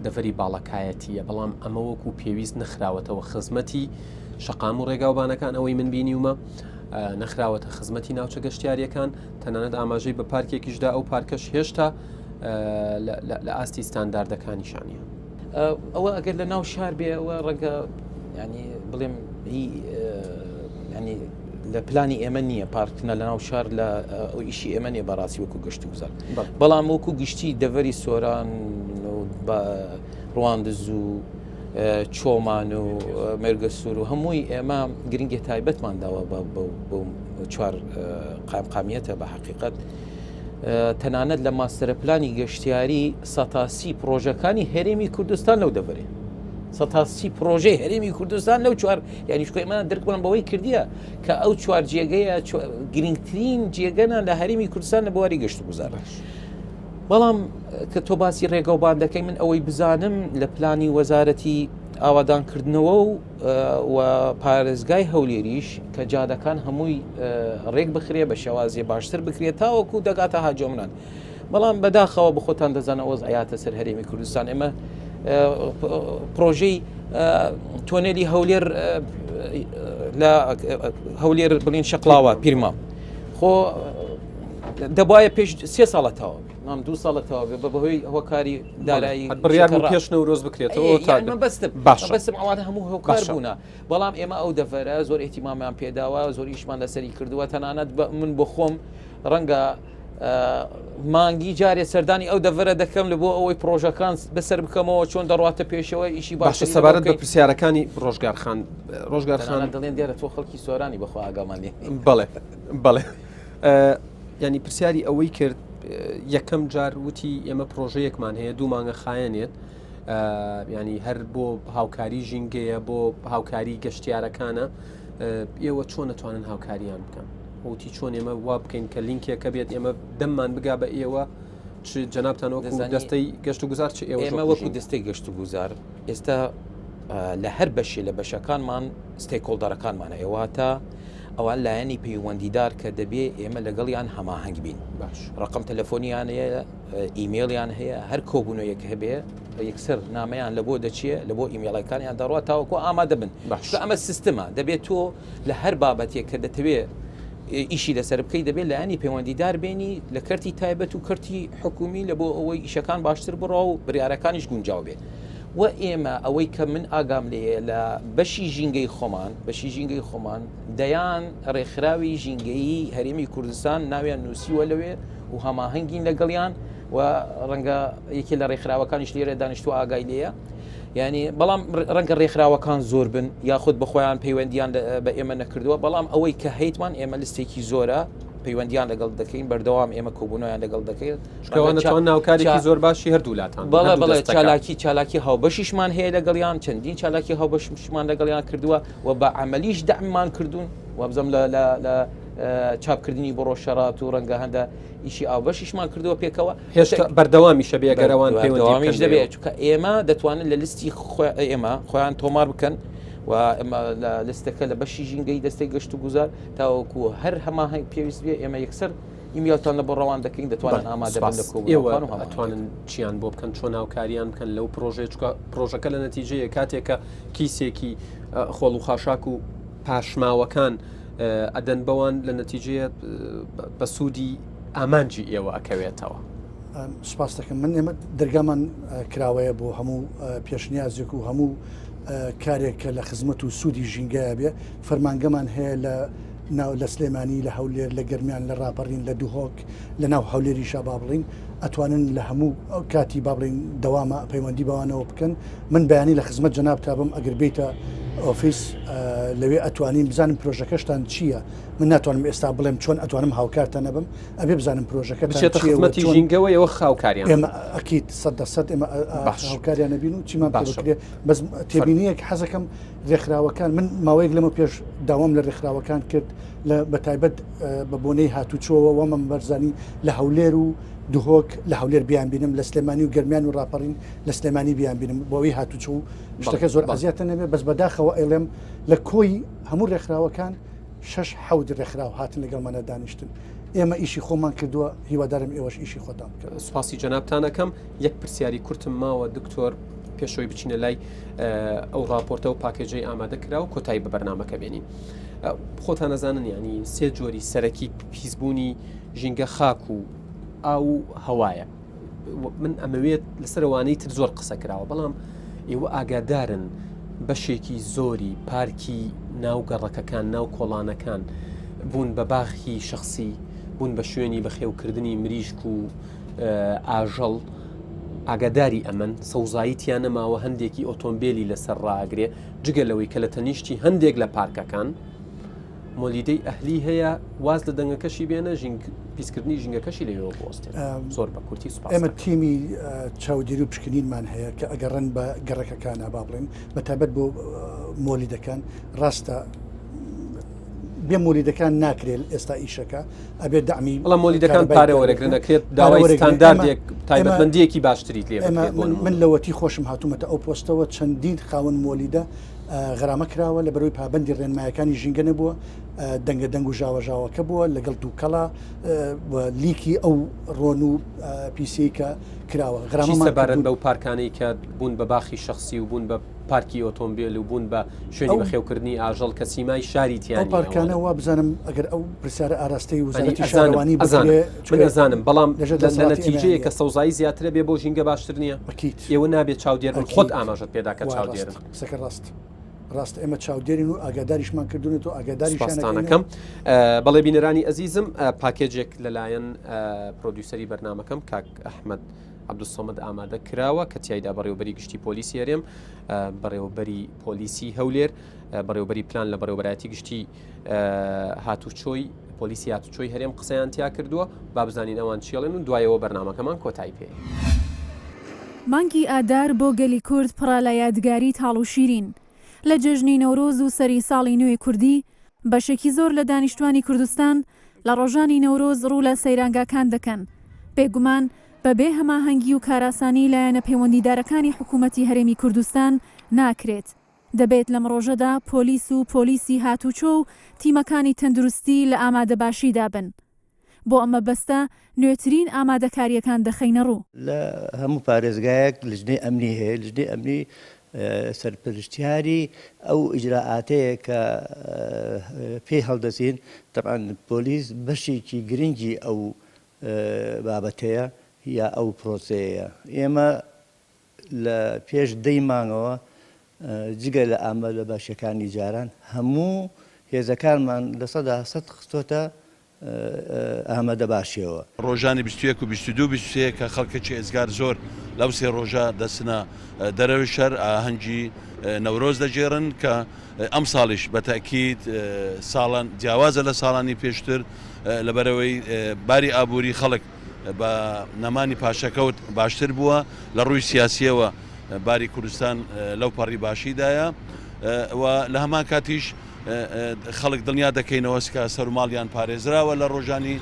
دەڤەری باڵەکایەتیە بەڵام ئەمە وەکو پێویست نەخراوەتەوە خزمەتی شەقام و ڕێگاوبانەکان ئەوەی من بینیومە نەخراوەتە خزمەتی ناوچە گەشتیاریەکان تەنانەت ئاماژەی بە پارکێکیشدا ئەو پارکەش هێشتا لە ئاستی ستانداردەکانیشانە. ئەوە ئەگەر لە ناو شار بێ ئەوە ڕەنگە ینی بڵێم ینی لە پلانی ئێمە نییە پارکنە لە ناو شار لە ئەو ئیشی ئێمە نیە بەڕاستی وەکو گەشت و گوزار بەڵام وەکو گشتی دەڤەری سۆران و ڕواندز و چۆمان و مێرگەسوور و هەمووی ئێمە گرنگی تایبەتمان داوە بە چوار قایمقامیەتە بە حقیقت تەنانەت لە ماستەرە پلانی گەشتیاری سەتاسی پرۆژەکانی هەرێمی کوردستان لەو دەبەرێ سەتاسی پرۆژەی هەرێمی کوردستان لەو چوار یانیشکۆ ئێمە درکمان بەوەی کردیە کە ئەو چوار جێگەیە گرنگترین جێگەنە لە هەرێمی کوردستان لە بواری گەشت و گوزار بەڵام کە تۆ باسی ڕێگەوبان دەکەی من ئەوەی بزانم لە پلانی وەزارەتی ئاوادانکردنەوە و و پارێزگای هەولێریش کە جادەکان هەمووی ڕێک بخرێ بە شێوازی باشتر بکرێت تاوەکو دەگاتە هاجۆمنان بەڵام بەداخەوە بخۆتان دەزانە وەزعیاتە سەر هەرێمی کوردستان ئێمە پرۆژەی تۆنێلی هەولێر لە هەولێر بڵین شەقلاوە پیرمام خۆ دەبایە پێش سێ ساڵە تەواو مام دوو ساڵە تەواو بێ بە بەهۆی هۆکاری دارایی بڕیار بوو پێش نەورۆز بکرێتەوە تا مەبەستم باشە بەسم ئەوانە هەموو هۆکار بوونە بەڵام ئێمە ئەو دەڤەرە زۆر ئیهتیمامیان پێداوە زۆر ئیشمان لەسەری کردووە تەنانەت من بۆ خۆم ڕەنگە مانگی جارێ سەردانی ئەو دەڤەرە دەکەم لە بۆ ئەوەی پرۆژەکان بەسەر بکەمەوە چۆن دەڕاتە پێشەوە ئیشی باشە سەبارەت بە پرسیارەکانی ڕۆژگار خان ڕۆژگار خان دەڵێن دیارە تۆ خەڵکی سۆرانی بەخوا ئاگامان لێ بەڵێ بەڵێ ینی پرسیاری ئەوەی کرد یەکەم جار وتی ئێمە پرۆژەیەکمان هەیە دوو مانگە خایەنێت ینی هەر بۆ هاوکاری ژینگەیە بۆ هاوکاری گەشتیارەکانە ئێوە چۆن نەتوانن هاوکاریان بکەن وتی چۆن ئێمە وا بکەین کە لینکێکە بێت ئێمە دەممان بگا بە ئێوە چ جەنابتان وەکو دەستەی گەشت و گوزار چ ئێمە وەکو دەستەی گەشت و گوزار ئێستا لە هەر بەشێ لە بەشەکانمان stakeholder ەکانمان هەیە واتە ئەوان لایەنی پەیوەندیدار کە دەبێ ئێمە لەگەڵیان هەماهەنگ بین باش ڕقم تەلەفۆنیان هەیە ئیمێڵیان هەیە هەر کۆبوونەوەیەک هەبێ یەکسەر نامەیان لە بۆ دەچێ لە بۆ ئیمێڵەکانیان دەڕات تاوەکو ئامادە بن باش ئەمە سیستمە دەبێت تۆ لە هەر بابەتێک کە دەتەوێ ئیشی لەسەر بکەی دەبێت لایەنی پەیوەندیدار بێنی لە کەرتی تایبەت و کەرتی حکومی لە بۆ ئەوەی ئیشەکان باشتر بڕا و بریارەکانیش گونجاو بێت. و ئێمە ئەوەی کە من ئاگام لێیە لە بەشی ژینگەی خۆمان، بەشی ژینگەی خۆمان دەیان ڕێکخراوی ژینگەیی هەرێمی کوردستان ناویان نووسیوە لەوێ و هەماهەنگین لەگەڵیان و ڕەنگە یەکێ لە ڕێکخراوەکانیش لێرە دانیشتووە ئاگای لێیە. یعنی بەڵام ڕەنگە ڕێکخراوەکان زۆر بن یاخود بەخۆیان پەیوەندیان بە ئێمە نەکردووە بەڵام ئەوەی کە هەیتمان ئێمە لستێکی زۆرە پەیوەندیان لەگەڵ دەکەین بەردەوام ئێمە کۆبوونەوەیان لەگەڵ دەکەین چونکە هاوکارێکی زۆر باشی هەردوو لاتان بەڵێ بەڵێ چالاکی چالاکی هاوبەشیشمان هەیە لەگەڵیان چەندین چالاکی هاوبەشمان لەگەڵیان کردووە و بە عملیش دەعممان کردوون وابزم لە لە چاپکردنی بڕۆشەرات و ڕەنگە هەندە ئیشی ئاوبەشیشمان کردووە پێکەوە هێشتا بەردەوامیشە بێ گەرەوان پەیوەندیش دەبێت چونکە ئێمە دەتوانن لە لیستی ئێمە خۆیان تۆمار بکەن و ئێمە لە لیستەکە لە بەشی ژینگەی دەستەی گەشت و گوزار تاوەکو هەر هەماهەنگ پێویست بێ ئێمە یەکسەر ئیمیلتان لە بۆ ڕەوان دەکەین دەتوانن ئامادە بن لە کۆبوونەوەکان و ئەتوانن چیان بۆ بکەن چۆن هاوکاریان بکەن لەو پرۆژەیە چونکە پرۆژەکە لە نەتیجەیە کاتێکە کیسێکی خۆڵ و خاشاک و پاشماوەکان ئەدەن بەوان لە نەتیجەیە بە سوودی ئامانجی ئێوە ئەکەوێتەوە. سپاس دەکەم من ئێمە دەرگامان کراوەیە بۆ هەموو پێشنیازێک و هەموو کارێک کە لە خزمەت و سوودی ژینگەیە بێ فەرمانگەمان هەیە لە ناو لە سلێمانی لە هەولێر لە گەرمیان لە ڕاپەڕین لە دهۆک لە ناو هەولێریشا با بڵین ئەتوانن لە هەموو کاتی با بڵین دەوامە پەیوەندی بەوانەوە بکەن من بەیانی لە خزمەت جەنابتا بم ئەگەر بیتە ئۆفیس لەوێ ئەتوانین بزانم پرۆژەکەشتان چییە من ناتوانم ئێستا بڵێم چۆن ئەتوانم هاوکارتان نەبم ئەبێ بزانم پرۆژەکە بچێتە خزمەتی ژینگەوە ئێوە هاوکاریان ئێمە ئەکید 100% ئێمە هاوکاریان نەبین و چیمان پێ بکرێ بەس تێبینیەک حەزەکەم ڕێکخراوەکان من ماوەیەک لەمە پێش داوام لە ڕێکخراوەکان کرد لە بەتایبەت بە بۆنەی هاتوچۆوە وەمەم بەرزانی لە هەولێر و دهۆک لە هەولێر بیان بینم لە سلێمانی و گەرمیان و ڕاپەڕین لە سلێمانی بیان بینم بۆ ئەوی هاتوچۆ و شتەکە زۆر ئەزیەتە نەبێ بەس بەداخەوە ئەیڵێم لە کۆی هەموو ڕێکخراوەکان شەش حەوت ڕێکخراو هاتن لەگەڵمانە دانیشتن ئێمە ئیشی خۆمان کردووە هیوادارم ئێوەش ئیشی خۆتان بکەن. سوپاسی جەنابتان ئەکەم یەک پرسیاری کورتم ماوە دکتۆر پێشەوەی بچینە لای ئەو راپۆرتە و پاکێجەی ئامادە کرا و کۆتایی بە بەرنمەکە بێنین خۆتان نەزانن ینی سێ جۆری سەرەکی پیسبوونی ژینگە خاک و ئاو و هەوایە من ئەمەوێت لەسەر ئەوانەی تر زۆر قسە کراوە بەڵام ئێوە ئاگادارن بەشێکی زۆری پارکی ناو گەڕەکەکان ناو کۆڵانەکان بوون بە باخی شخصی بوون بە شوێنی بەخێوکردنی مریشک و ئاژەڵ ئاگاداری ئەمن سەوزایی تیا نەماوە هەندێکی ئۆتۆمبیلی لەسەر ڕاگرێ جگە لەوەی کە لە تەنیشتی هەندێک لە پارکەکان مۆلیدەی ئەهلی هەیە واز لە دەنگەکەشی بێنە ژینگ پیسکردنی ژینگەکەشی لەوێوە بوەستێت زۆر بە کورتی سوپاس ئێمە تیمی چاودێری و پشکنینمان هەیە کە ئەگەڕن بە گەڕەکەکانە با بڵێن بە تایبەت بۆ مۆلیدەکان ڕاستە بێ مۆلیدەکان ناکرێت ئێستا ئیشەکە ئەبێ دەعمی بەڵام مۆلیدەکان پارە وەرەگرن ئەکرێت داوای ستانداردێک تایبەتمەندیەکی باشتریت لێ بکرێت بۆ نموونە. من لەوەتی خۆشم هاتوومەتە ئەو پۆستەوە چەندین خاوەن مۆلیدە غەرامە کراوە لەبەرئەوەی پابەندی ڕێنمایەکانی ژینگە نەبووە، دەنگە دەنگ و ژاوەژاوەکە بووە لەگەڵ دووکەڵە و لیکی ئەو ڕۆن و پیسیەی کە کراوە. چی غەرامەمان سەبارەت کردوون. بەو پارکانەی کە بوون بە باخی شەخسی و بوون بە پارکی ئۆتۆمبێل و بوون بە شوێنی ئەو بەخێوکردنی ئاژەڵ کە سیمای شاری تیا ئەو نییە پارکانە ئەوانە؟ وا بزانم ئەگەر ئەو پرسیارە ئاراستەی ئەنی وەزارەتی ئەزانم شارەوانی ئەزانم بکرێ من چونکە ئەزانم بەڵام لەژێر لە لە دەسەڵاتی ئێمەیان نەتیجەیە نییە. کە سەوزایی زیاترە بێ بۆ ژینگە باشتر نییە؟ ئەکید ئێوە نابێ چاودێر بن خۆت ئەکید ئاماژەت پێدا کە وایە ڕاست چاودێرن. قسەکە ڕاست. ڕاستە ئێمە چاودێرین و ئاگاداریشمان کردوونەتەوە ئاگاداریشیان سپاستان ئەکەینەوە. ئەکەم. بەڵێ بینەرانی ئەزیزم پاکێجێک لەلایەن پرۆدیوسەری بەرنامەکەم کاک ئەحمەد عەبدولسەمەد ئامادە کراوە کە تیایدا بەڕێوەبەری گشتی پۆلیسی هەرێم بەڕێوەبەری پۆلیسی هەولێر بەڕێوەبەری پلان لە بەڕێوەبەرایەتی گشتی هاتوچۆی پۆلیسی هاتوچۆی هەرێم قسەیان تیا کردووە با بزانین ئەوان چیڵێن و دوایەوە بەرنامەکەمان کۆتایی پێ. مانگی ئادار بۆ گەلی کورد پڕە لە یادگاری تاڵ و شیرین. لە جەژنی نەورۆز و سەری ساڵی نوێی کوردی، بەشێکی زۆر لە دانیشتوانی کوردستان لە ڕۆژانی نەورۆز ڕوو لە سەیرانگاکان دەکەن. بێگومان بە بێ هەماهەنگی و کارئاسانی لایەنە پەیوەندیدارەکانی حکوومەتی هەرێمی کوردستان ناکرێت. دەبێت لەم ڕۆژەدا پۆلیس و پۆلیسی هاتوچۆ و تیمەکانی تەندروستی لە ئامادەباشیدا بن. بۆ ئەم مەبەستە نوێترین ئامادەکارییەکان دەخەینەڕوو. لە هەموو پارێزگایەک لجنەی ئەمنی هەیە، لجنەی ئەمنی سەرپەرشتیاری ئەو ئیجرائاتەیە کە پێی هەڵدەستین، تەبعەن پۆلیس بەشێکی گرنگی ئەو بابەتەیە یا ئەو پرۆسەیەیە. ئێمە. لە پێش دەی مانگەوە جگە لە ئامادەباشیەکانی جاران هەموو هێزەکانمان 100% خستۆتە ئامادەباشیەوە. ڕۆژانی 21 و 22 و 23 کە خەڵکێکی ئێجگار زۆر لەو سێ ڕۆژە دەچنە دەرەوەی شار ئاهەنگی نەورۆز دەگێڕن کە ئەمساڵیش بە تەئکید ساڵان جیاوازە لە ساڵانی پێشتر لەبەرئەوەی باری ئابووری خەڵک بە نەمانی پاشەکەوت باشتر بووە، لە ڕووی سیاسییەوە باری کوردستان لەو پەڕی باشیدایە و لە هەمان کاتیش خەڵک دڵنیا دەکەینەوە کە سەروماڵیان پارێزراوە لە ڕۆژانی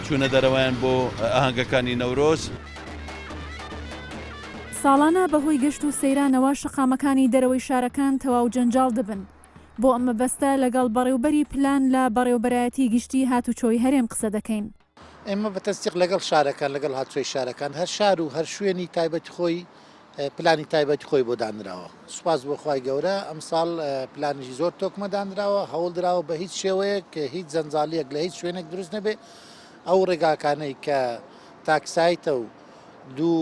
چوونە دەرەوەیان بۆ ئاهەنگەکانی نەورۆز. ساڵانە بەهۆی گەشت و سەیرانەوە شەقامەکانی دەرەوەی شارەکان تەواو جەنجاڵ دەبن، بۆ ئەم مەبەستە لەگەڵ بەڕێوبەری پلان لە بەڕێوبەرایەتی گشتی هاتوچۆی هەرێم قسە دەکەین. ئێمە بە تەنسیق لەگەڵ شارەکان، لەگەڵ هاتوچۆی شارەکان، هەر شار و هەر شوێنی تایبەتی خۆی پلانی تایبەتی خۆی بۆ دانراوە. سوپاس بۆ خوای گەورە ئەمساڵ پلانێکی زۆر تۆکمە دانراوە، هەوڵدراوە بە هیچ شێوەیەک هیچ جەنجاڵییەک لە هیچ شوێنێک دروست نەبێت. ئەو ڕێگاکانەی کە تاکسایتە و دوو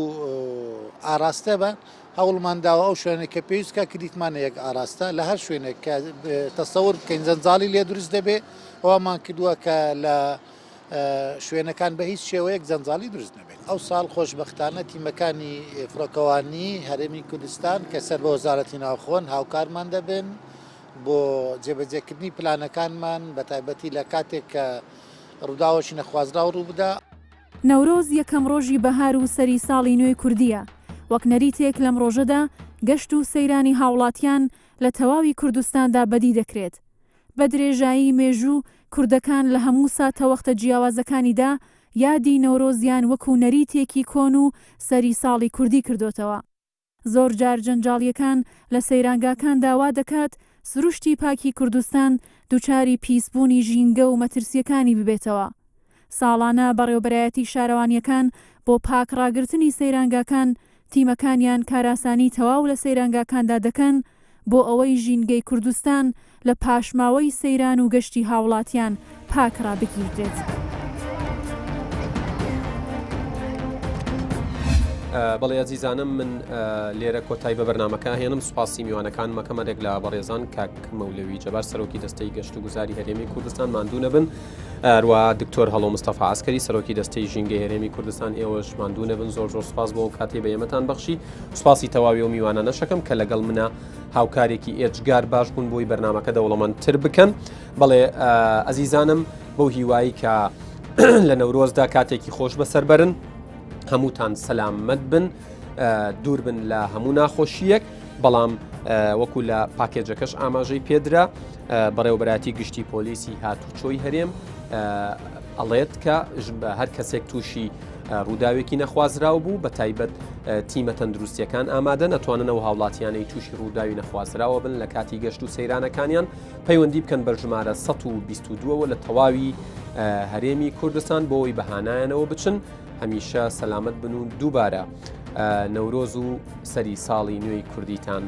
ئاراستە بە هەوڵمان داوە ئەو شوێنێک کە پێویست کە کردیتمانە یەک ئاراستە لە هەر شوێنێک کە تەسەور بکەین جەنجاڵی لێ دروست دەبێ ئەومان کردووە کە لە شوێنەکان بە هیچ شێوەیەک جەنجاڵی دروست نەبێت. ئەو ساڵ خۆشبەختانە تیمەکانی فڕۆکەوانی هەرێمی کوردستان کە سەر بە وەزارەتی ناوخۆن هاوکارمان دەبن بۆ جێبەجێکردنی پلانەکانمان بەتایبەتی لە کاتێک کە ڕووداوەکی نەخوازراو ڕووبدا. نەورۆز یەکەم ڕۆژی بەهار و سەری ساڵی نوێی کوردییە، وەک نەریتێک لەم ڕۆژەدا گەشت و سەیرانی هاوڵاتیان لە تەواوی کوردستاندا بەدی دەکرێت. بە درێژایی مێژوو کوردەکان لە هەموو ساتەوەختە جیاوازەکانیدا یادی نەورۆزیان وەکو نەریتێکی کۆن و سەری ساڵی کوردی کردۆتەوە. زۆر جار جەنجاڵییەکان لە سەیرانگاکاندا وا دەکات سروشتی پاکی کوردستان دووچاری پیسبوونی ژینگە و مەترسییەکانی ببێتەوە. ساڵانە بەڕێوەبەرایەتی شارەوانییەکان بۆ پاک ڕاگرتنی سەیرانگاکان تیمەکانیان کارئاسانی تەواو لە سەیرانگاکاندا دەکەن بۆ ئەوەی ژینگەی کوردستان لە پاشماوەی سەیران و گەشتی هاوڵاتیان پاک ڕابگیردرێت. بەڵێ ئەزیزانم من لێرە کۆتای بە بەرنمەکە هێنم سوپاسی میوانەکان مەکەمە رێک لە بەڕێزان کاک مەولەوی جەبار سەرۆکی دەستەی گەشت و گوزاری هەرێمی کوردستان ماندوو نەبن هەروە دکتۆر هەڵۆ مستەفا عسکەری سەرۆکی دەستەی ژینگەی هەرێمی کوردستان ئێوەش ماندوو نەبن زۆر زۆر سوپاس بۆ کاتی بە ئێمەتان بەخشی سوپاسی تەواوی ئەو میوانانەش ئەکەم کە لەگەڵ منە هاوکارێکی ئێجگار باش بوون بۆی بەرنمەکە دەوڵەمەندتر بکەن بەڵێ ئەزیزانم بەو هیوایی کە لە نەورۆزدا کاتێکی خۆش بەسەر بەرن هەمووتان سەلامەت بن دوور بن لە هەموو ناخۆشیەک بەڵام وەکو لە پاکێجەکەش ئاماژەی پێدرا بەڕێوەبەرایەتی گشتی پۆلیسی هاتوچۆی هەرێم ئەڵێت کە هەر کەسێک تووشی ڕووداوێکی نەخوازراو بوو بە تایبەت تیمە تەندروستیەکان ئامادە نەتوانن ئەو هاوڵاتیانەی تووشی ڕووداوی نەخوازراوە بن لە کاتی گەشت و سەیرانەکانیان پەیوەندی بکەن بە ژمارە 122ەوە لە تەواوی هەرێمی کوردستان بۆ ئەوەی بەهانایانەوە بچن هەمیشە سەلامەت بن و دووبارە نەورۆز و سەری ساڵی نوێی کوردیتان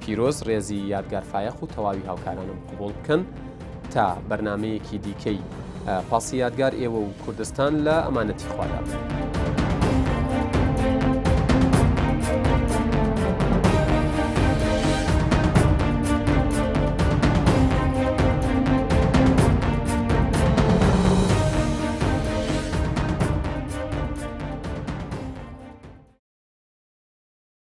پیرۆز ڕێزی یادگار فایەق و تەواوی هاوکارانم قبوڵ بکەن تا بەرنمەیەکی دیکەی پاسی یادگار ئێوە و کوردستان لە ئەمانەتی خوادا بن.